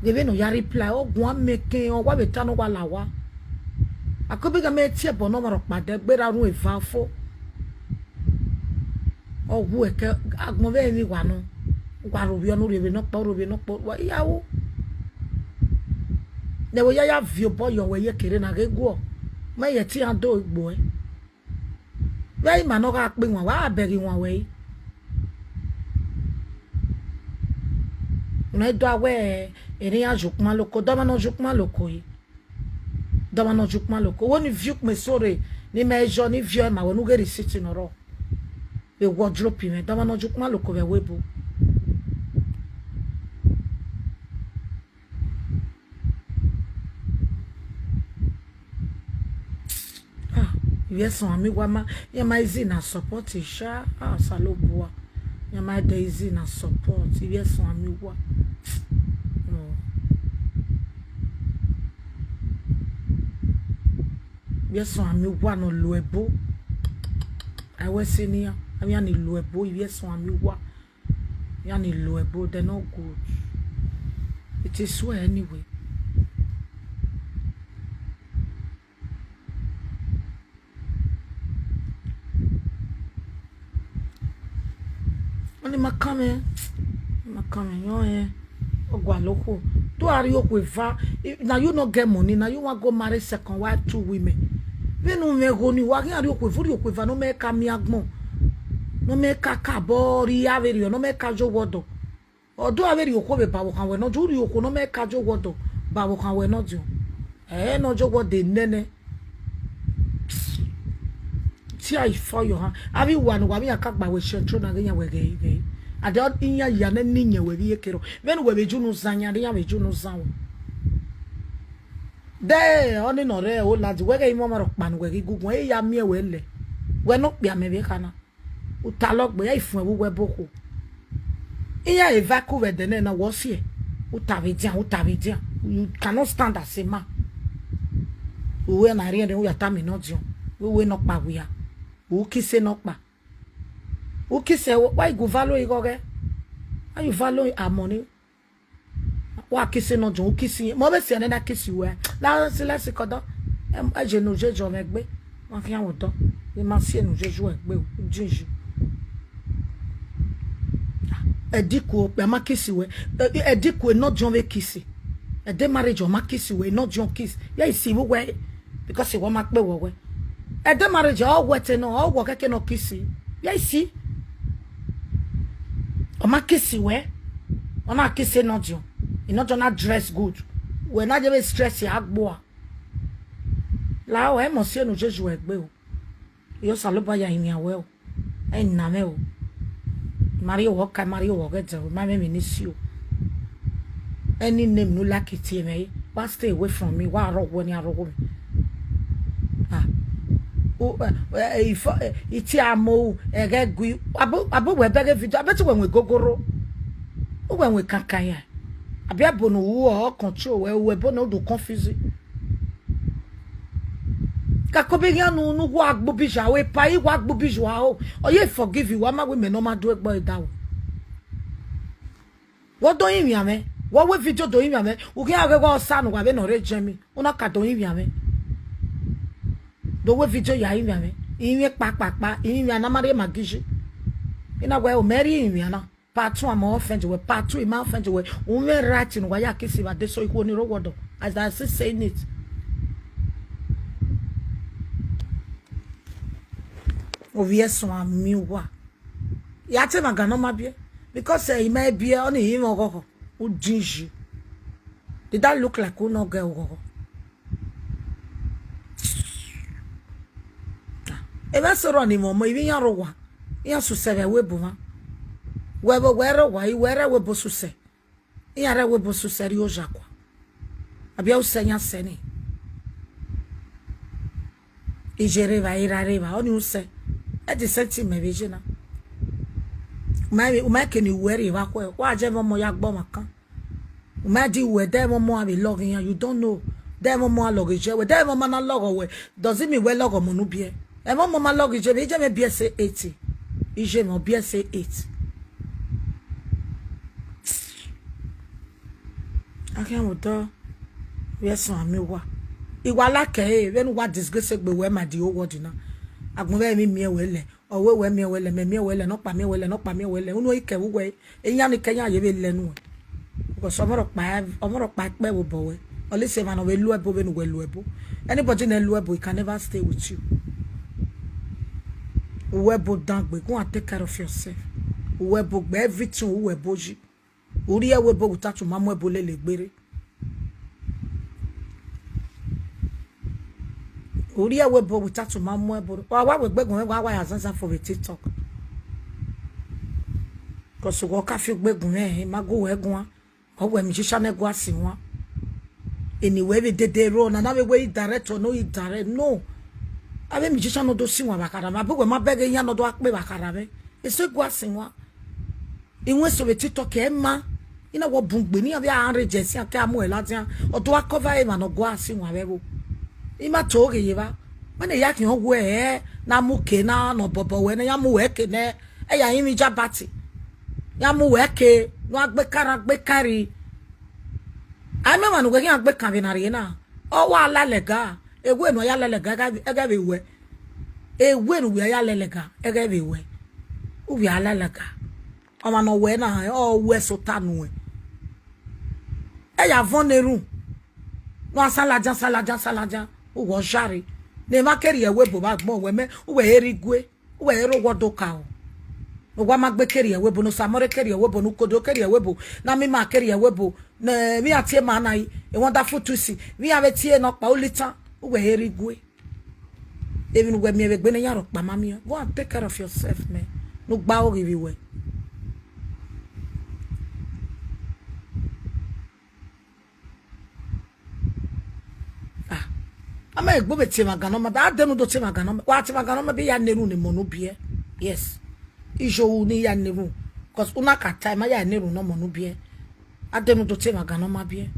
Ghe vbene ọ ya reply, ọ guan mẹ kẹ, ọ wa vbe ta ne ọ wa la owa. A kobe ghian mẹ tie ẹbọ ne ọmwa rhọkpa dẹ gberra rhun eva fo. Ọ wu ẹkẹ, agbọn vbe emwi wa nọ. Wa ro vbiẹ ọnurre vbe nọkpa, ro vbe nọkpa, wa ya ru. Ne ẹvbo ya ya viọ obọ yọ wẹ ye kere na ghe guọ. Ma ye te iran do gbe uẹ. Vbe ima ne ọ gha kpe iwan, wa gha bẹghe iwan wẹ i. Nẹ do a wẹ, ene iran ye ukpọn loko, de ọmwa ne ọ ye ukpọn loko re. De ọmwa ne ọ ye ukpọn loko. Wo ni viọ ukpọn eso rre, ne imẹ yọ, ni viọ ima wẹ ne u ghe receipt ne ọ rrọọ. Vbe wardrobe mwẹ, de ọmwa ne ọ ye ukpọn loko vbe ẹvbo ebo. Ah, ivbi ẹsọn ami wa ma, iran ma easy na support sha, ah, Osanobua. Iran ma de easy na support, ivbi ẹsọn ami wa. Oh. Ivbi ẹsọn ami wa ne ọ lo ẹbo. A wẹ sẹ ne iran, avbe iran ni lo ẹbo, ivbi ẹsọn ami wa. Iran ni lo ẹbo, they no good. It is well anyway. Ima kan mwẹ, ima kan mwẹ yọn ẹn, ọ gualọ okhuo. Do a rhie okhuo eva, na you no get money, na you wan go marry second wife, two women. Vbene u mwẹ igho ni, wa khian rhie okhuo eva, u rhie okhuo eva ne ọ mẹ ka miẹn agbọn, ne ọ mẹ ka ka obọ rhie avbe rriọ, ne ọ mẹ ka ye owa ọdọ. Ọ do a vbe rhie okhuo vbe ba vbe okhan wẹ nọ, u rhie okhuo ne ọ mẹ ka ye owa ọdọ ba vbe okhan wẹ nọ diọn. Ẹ ne ọ ye owa ọdọ nene. Tear it for your hand. Avbe uwa ne uwa vbe iran ka gba wẹ share throne na ghe iran wẹ ghẹ ghẹ. Ade iran ya nẹ ne iyẹn wẹ vbe iyeke rrọọ. Vbene uwẹ vbe ju unu zan iran, iran vbe ju unu zan wẹ. De ọnii nọ rre Holland, wẹ ghẹ i mwẹ ọmwa rhọkpa ne uwẹ ghi gu guan, e ya miẹn wẹ lẹ. Wẹ ne okpia mẹ vbe kha na. U ta lọgbe, ya i fuẹn vbe uwu ẹbo okhuo. Iran eva ku vbe ẹdẹ nẹ na, wẹ ọ siẹ. U ta vbe edian, u ta vbe edian. You cannot stand as a man. Uwẹ na rhiẹnrhiẹn, u ya tama nọdiọn. Wẹ uwẹ nọkpa wia. U kise nọkpa. U kise, wa i gu valo igho ghẹ. Why you valo amọ ni? Wa kisi nọdiọn, u kisi, mẹ ọ vbe siẹ nẹ na kisi wẹ. La si lẹsi kọdọ. Em, ẹ je ne u je jọ mwẹ egbe. Ma khian vbe odọ. I ma siẹ ne u je ju egbe, u din yi. Ẹdẹ ku okpia ma kisi wẹ. Ẹ, ẹdẹ ku nọdiọn vbe kisi. Ẹdẹ marriage ọ ma kisi wẹ, nọdiọn kisi. Ya i si vbe uwẹ, because wẹ ma kpe wẹ wẹ. Ẹdẹ marriage ọ wẹ te nọ, ọ wẹ kẹkẹ nọ kisi. Ya i si. Ọ ma kisi wẹ. Ọ na kisi nọdiọn. Nọdiọn na dress good. Wẹ na je vbe stress agbua. La ẹ mọ siẹ ne u je ju egbe o. Iyọ Osanobua ya rinmwian wẹ o. Ẹ na mwẹ o. I ma rhie owa ọka, I ma rhie owa ọghẹdẹ o, I ma mwẹ emwi ne I si o. Any name ne u like tie mwẹ re, wa stay away from me, wa rrọọ wẹ ne a rrọọ mwẹ. Ah. U, eh, eh, ifo, eh, itie amo, ẹghẹ gui, abo, abo wẹ bẹghe video, abẹ te wẹ wọn gogoro. U wẹ wọn kankan ya. Abi abo ne u ru ọ control wẹ, u wẹ ebo ne u do confuse. Kakabọ eghian ne u, ne u wa gbe ubi ya, epa i wa gbe ubi ya o. Ọ ye forgive, wa ma wẹ mẹ ne ọ ma do egbe ẹre da o. Wẹ do rinmwian mwẹ, wẹ wẹ video do rinmwian mwẹ, u khian ghe wẹ Osa ne uwa vbe ne ọ rre Germany, u na ka do rinmwian mwẹ. Do wẹ video ya rinmwian mwẹ, rinmwian kpakpakpa, rinmwian ne a ma rhie Maggi yi. I na wẹ o, mẹ rhie rinmwian na. Part two, I ma offend wẹ. Part two, I ma offend wẹ. U mwẹ right ne uwa ya kisi vbe adesẹ ikhuo ni rre owa ọdọ. As I still saying it. Ovbi ẹsuẹn a miẹn uwa. Ya te emwa gan ne ọ ma biẹ. Because, eh, I ma biẹ, ọnii i mwẹ ọghọghọ. U din yi. Did that look like u nọ gẹ oghọghọ? Emwa eso rrọọ ni mwẹ ọmọ, ivbi iran rre owa, iran susẹ vbe ẹvbo ebo mwa. Wẹ vbe wẹ rre owa, I wẹ rre ẹvbo ebo susẹ. Iran rre ẹvbo ebo susẹ rrie oya kua. Abi usẹ iran sẹ ni. Iye rre evba, era rre evba, ọnii usẹ. Ẹ the same thing mẹ vbe ye na. U ma, u ma ke ne I wẹ rrie evba khuẹ, wa je mwẹ ọmọ ya gbe ọmwa kan. U ma di wẹ, de mwẹ ọmọ a vbe lọghe iran, you don't know. De mwẹ ọmọ a lọghe iye wẹ, de mwẹ ọmọ na lọghọ wẹ, does it mean wẹ lọghọ ọmọ ne u biẹ? Ẹmwẹ ọmọ ma lọghe iye mwẹ, iye mwẹ B S A eight. Iye mwẹ ọ B S A eight. Akhian vbe odọ, vbe ẹsọn a miẹn uwa. I wa like ẹre, vbene uwa disgrace egbe wẹ ma di owa ọdi na. Agbọn vbe emwi miẹn wẹ lẹ, ọ wẹ wẹ miẹn wẹ lẹ, mẹ miẹn wẹ lẹ, nọkpa miẹn wẹ lẹ, nọkpa miẹn wẹ lẹ. Unu i kẹ vbe uwẹ, iyan ni kẹ iyan ye vbe lẹ nuẹn. Because ọmọ rhọkpa, ọmọ rhọkpa kpẹ vbe obọ wẹ. Ọlise emwa ne ọ vbe lu ẹbo vbene uwẹ lu ẹbo. Anybody ne lu ẹbo, he can never stay with you. Uwẹ ẹbo dan gbe, go and take care of yourself. Uwẹ ẹbo gbe everything, uwẹ ẹbo yi. U rrie ẹvbo ebo without u ma mu ẹbo lele egbe rre. U rrie ẹvbo ebo without u ma mu ẹbo rre. Wa wa wẹ egbegun mwẹ, wa wa ya zanzan fo vbe TikTok. Because uwẹ ọ ka fi egbegun mwẹ, I ma gu uwẹ guan. Ọ wẹ musician ne ẹguae sin wan. Eni wẹ vbe dede ro na, na vbe wẹ i direct or no i direct, no. Avbe musician ne ọ do sin wan vbe akhara mwẹ, abe uwẹ ma bẹghe iran ne ọ do a kpe vbe akhara mwẹ. Eso ẹguae sin wan. Iwẹn eso vbe TikTok ẹ ma, I na wẹ ọ bun gbe ne iran vbe a rre jẹ sian ke a mu ẹre ladian, ọ do a cover emwa ne ọ gua sin wan vbe ẹvbo. I ma to ghe ye evba, wẹ ne ya khian wẹ ẹ, na mu ke na nọ bọbọ wẹ ne ya mu wẹ ke nẹ, ẹ ya rinmwian Jabati, ya mu wẹ ke, ne a gbe ka rran gbe ka rri. A i mwẹ emwa ne uwẹ khian gbe kan vbe na rrie na, ọ wa la lẹga, ewe ne uwẹ ya la lẹga, ẹghẹ vbe wẹ, ewe ne uwẹ ya la lẹga, ẹghẹ vbe wẹ, uwẹ a la lẹga. Ọmwa ne ọ wẹ na, ọ wẹ sẹ ota nuẹn. Ẹ ya vọn ne erhunmwu. Ne ọ a san ladian, san ladian, san ladian. Uwẹ ọ jare. Ne emwa ke rhie ẹvbo ebo vbe agbọn wẹ mẹ, uwẹ he rre igue. Uwẹ he rre owa do ka o. Ne owa ma gbe ke rhie ẹvbo ebo, ne osamọrre ke rhie ẹvbo ebo, ne ukodo ke rhie ẹvbo ebo, ne amima ke rhie ẹvbo ebo, ne emwi iran tie ma na, e wonderful twist, vbe iran vbe tie nọkpa ulitan, uwẹ he rre igue. Emwi ne uwẹ miẹn vbe egbe ne iran rhọkpa ma miẹn. Go and take care of yourself, man. Ne u gba oghi vbe wẹ. Ah, a ma egbe vbe tie emwa gan ne ọ ma biẹ, a dẹ ne u do tie emwa gan ne ọ ma, wa tie emwa gan ne ọ ma biẹ, ya na erhunmwu ne ọmọ ne u biẹ. Yes. Iye ohu ne ya na erhunmwu, 'cause u na ka ta, ma ya na erhunmwu ne ọmọ ne u biẹ. A dẹ ne u do tie emwa gan ne ọ ma biẹ.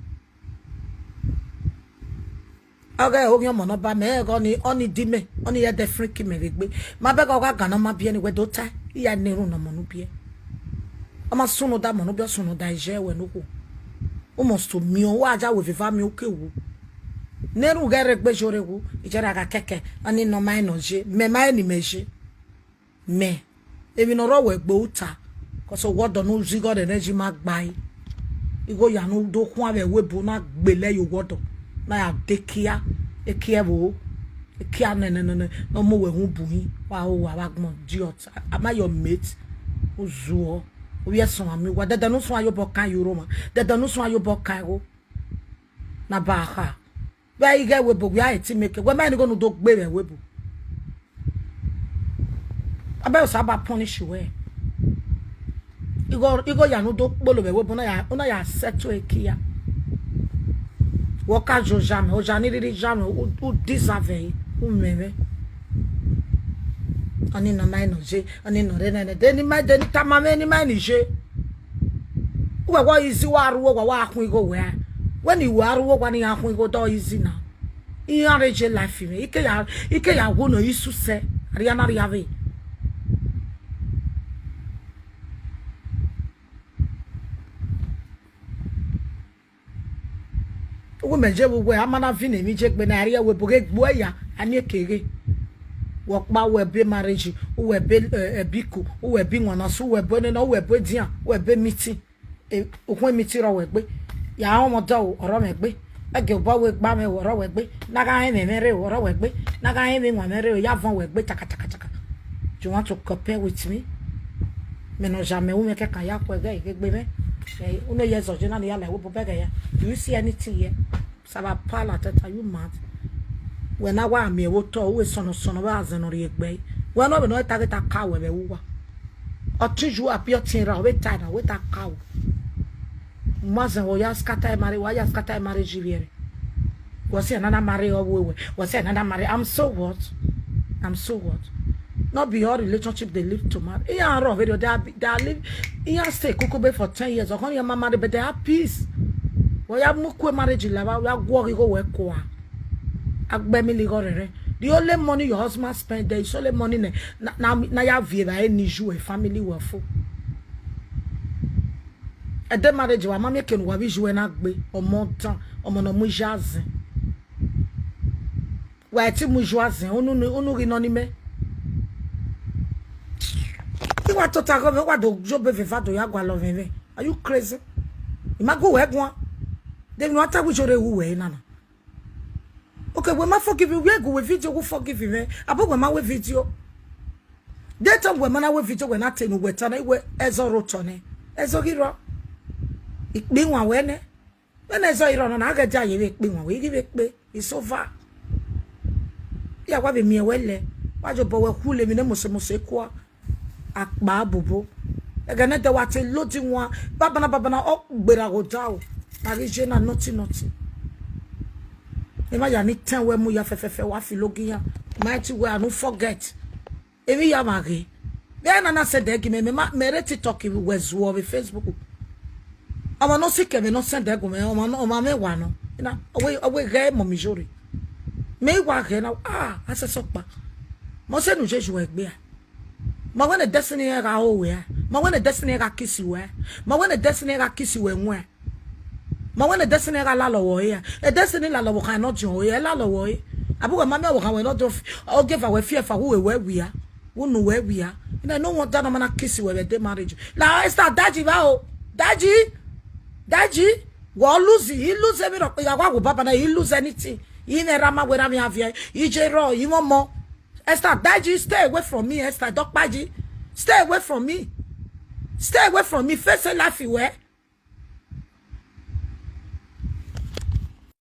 Ọghe oghian ọmọ ne ọ ba mẹ, ẹghẹ ọnii, ọnii di mẹ, ọnii ya ẹdẹ friki mẹ vbe egbe. Ma bẹghe ọghe agan ne ọ ma biẹ ne wẹ do tae, I ya na erhunmwu ne ọmọ ne u biẹ. Ọ ma sunu da ọmọ ne u biẹ, ọ sunu da iye ẹwẹ ne okhuo. U must to miẹn, wa ya wẹ veva miẹn, u ke wu. Ne erhunmwu ghẹ rre egbe, iye ore wu, iye ra gha kẹkẹ, ọnii nọ ma rẹn ne ọ ye, mẹ ma rẹn ne imẹ ye. Mẹ, emwi ne ọ rre wẹ egbe u ta, 'cause owa ọdọ ne u zẹ igho rẹn rẹn yi ma gba ẹre. Igho ya ne u do khuan vbe ẹvbo ebo na gbele ye owa ọdọ, na ya de ekia, ekia ẹvbo, ekia nẹ, nẹ, nẹ, nẹ, ne ọ mu wẹ uhunmwu bu hin, wa ho wa vbe agbọn, idiot, am I your mate? U zuọ, ovbi ẹsọn a miẹn uwa, dẹdẹ ne u suẹn ya obọ kan ye uromwa, dẹdẹ ne u suẹn ya obọ kan igho. Na ba kha. Vbe a i ghe ẹvbo ebo, wẹ a i te make, wẹ ma rẹn igho ne u do gbe vbe ẹvbo ebo. Abẹ Osa ba punish wẹ. Igho, igho ya ne u do kpolo vbe ẹvbo ebo, u na ya, u na ya settle ekia. Wẹ ọ ka ye oya mwẹ, oya ni rhirhi ya mwẹ, u, u deserve ẹre, u mwẹ mwẹ. Ọnii nọ ma rẹn ne ọ ye, ọnii nọ rre nene, de ne ima, de ne tama mwẹ ne ima rẹn ne I ye. Uwẹ wa easy, wa rre uwu owa, wa khuan igho wẹ. Wẹ ne I wa rre uwu owa ne iran khuan igho, do easy na. Iran rre ye life mwẹ. I ke ya, I ke ya wu ne isu sẹ, a rhia na rhia vbe. Uwu mẹ je vbe uwẹ, a ma na viọ ne emwi je gbe na, a rhie ẹvbo ebo ghe gbuẹ ya, a miẹn ke ghe. Wẹ ọkpa, uwẹ ebe marriage, uwẹ ebe, eh, ẹbe iku, uwẹ ebe iwannasẹ, uwẹ ebe nene, uwẹ ebe edian, uwẹ ebe meeting. Eh, ukhun meeting rrọọ wẹ gbe. Ya rọnmwẹ ọdọ o, ọ rrọọ mwẹ gbe. Ẹgie obọ wẹ gba mwẹ o, ọ rrọọ wẹ gbe. Ne a gha rẹn mwẹ mwẹ rre o, ọ rrọọ wẹ gbe. Ne a gha rẹn mwẹ iwan mwẹ rre o, ya vọn wẹ gbe taka, taka, taka. You want to compare with me? Mẹ ne ọ ya mẹ, u mwẹ kẹkan ya khuẹ ghẹ i ghe gbe mwẹ. Eh, unu ye zọ je na ne I ya la ẹvbo ebo bẹghe ya. Do you see anything here? Saba pala tẹta, you mad? Wẹ na wa miẹn vbe otọ, u wẹ sọnọ sọnọ vbe azẹn ne ọ rhie egbe. Wẹ nọ vbe ne ọ ta ghe ta ka wẹ vbe uwa. Ọtẹn yu apia ọtẹn ra, ọ vbe ta na, wẹ ta ka wẹ. Ma zẹn wẹ ya scatter marriage, wa ya scatter marriage ivbiẹre. Wẹ sẹ na na marry ọ vbe wẹ. Wẹ sẹ na na marry. I'm so what? I'm so what? Not be all relationship they live to marry. Iran rrọọ vberriọ, they are, they are live, iran stay koko be for ten years. Ọkhọ iran ma marry, but they have peace. Wẹ ya mu ku marriage lava, wẹ ya guọghọ igho wẹ kua. A gbe emili igho rẹn rẹn. The only money your husband spend there is only money ne, na, na, na ya viẹ vbe ẹre ne iye uwẹ family wẹ fo. Ẹdẹ marriage wa ma miẹn eke ne uwa vbe iye uwẹ na gbe, ọmọ dan, ọmọ ne ọ mu iye azẹn. Wa i te mu iye azẹn, unu ni, unu ghi nọ ni mẹ. I wa tota ghe ọmwẹ, wa do yo be veva do ya gualọ mwẹ mwẹ. Are you crazy? I ma gu wẹ guan. De emwi ne wa ta wẹ iye ore wu wẹ na na? Okay, wẹ ma forgive, wẹ gu wẹ video, wẹ forgive mwẹ. Abo wẹ ma wẹ video. De te wẹ ma na wẹ video, wẹ na te ne uwẹ ta na, wẹ ẹzọ rre otọ nẹ. Ẹzọ ghi rrọọ. Ikpe iwan wẹ nẹ. Vbene ẹzọ i rrọọ nọ na, a ghẹ dia ye vbe ikpe iwan, wẹ i ghi vbe kpe. It's over. Ya wa vbe miẹn wẹ lẹ, wa ye obọ wẹ khu le emwi ne mose mose kua. Akpa bobo. Ẹghẹ ne ẹdẹ wa te lodi wan, babana babana, ọ gberra ghe odaro. Ma ghi ye na, nothing, nothing. Emwa ya ni tẹn wẹ mu ya fẹfẹfẹ, wa filo gi iran. Ma te wẹ anu forget. Emwi ya mwa ghe. Vbe na na send ẹre gi mẹ, mẹ ma, mẹ rre TikTok, wẹ zuọ vbe Facebook. Ọmwa ne ọ sikẹ mwẹ ne ọ send ẹre gu mwẹ, ọmwa nọ, ọmwa mwẹ wa nọ. Na, ọ wẹ, ọ wẹ ghẹ mọ mi yore. Mẹ i wa ghẹ na, ah, a sẹsẹ ọkpa. Ma sẹ ne u ye yu egbe a. Ma wẹ ne destiny ẹre gha ho wẹ a. Ma wẹ ne destiny ẹre gha kiss wẹ a. Ma wẹ ne destiny ẹre gha kiss wẹ ẹwaẹn. Ma wẹ ne destiny ẹre gha lalọ wẹ ọre a. E destiny lalọ vbe okhan ne ọ diọn ọre, ẹ lalọ wẹ ọre. Abo wẹ ma miẹn ọvbokhan wẹ ne ọ diọn, ọ gie eva wẹ fi ẹfa, wẹ wẹ wia. Wẹ unu wẹ wia. Ina no want that man kiss you with the marriage. La Esther, Daji ba o. Daji. Daji. Wa lose, he lose every rock. Ya wa wo baba na, he lose anything. He never ma wera mi avia. He je ro, he want more. Esther, Daji, stay away from me, Esther. Dokpaji, stay away from me. Stay away from me. Face a life you wear.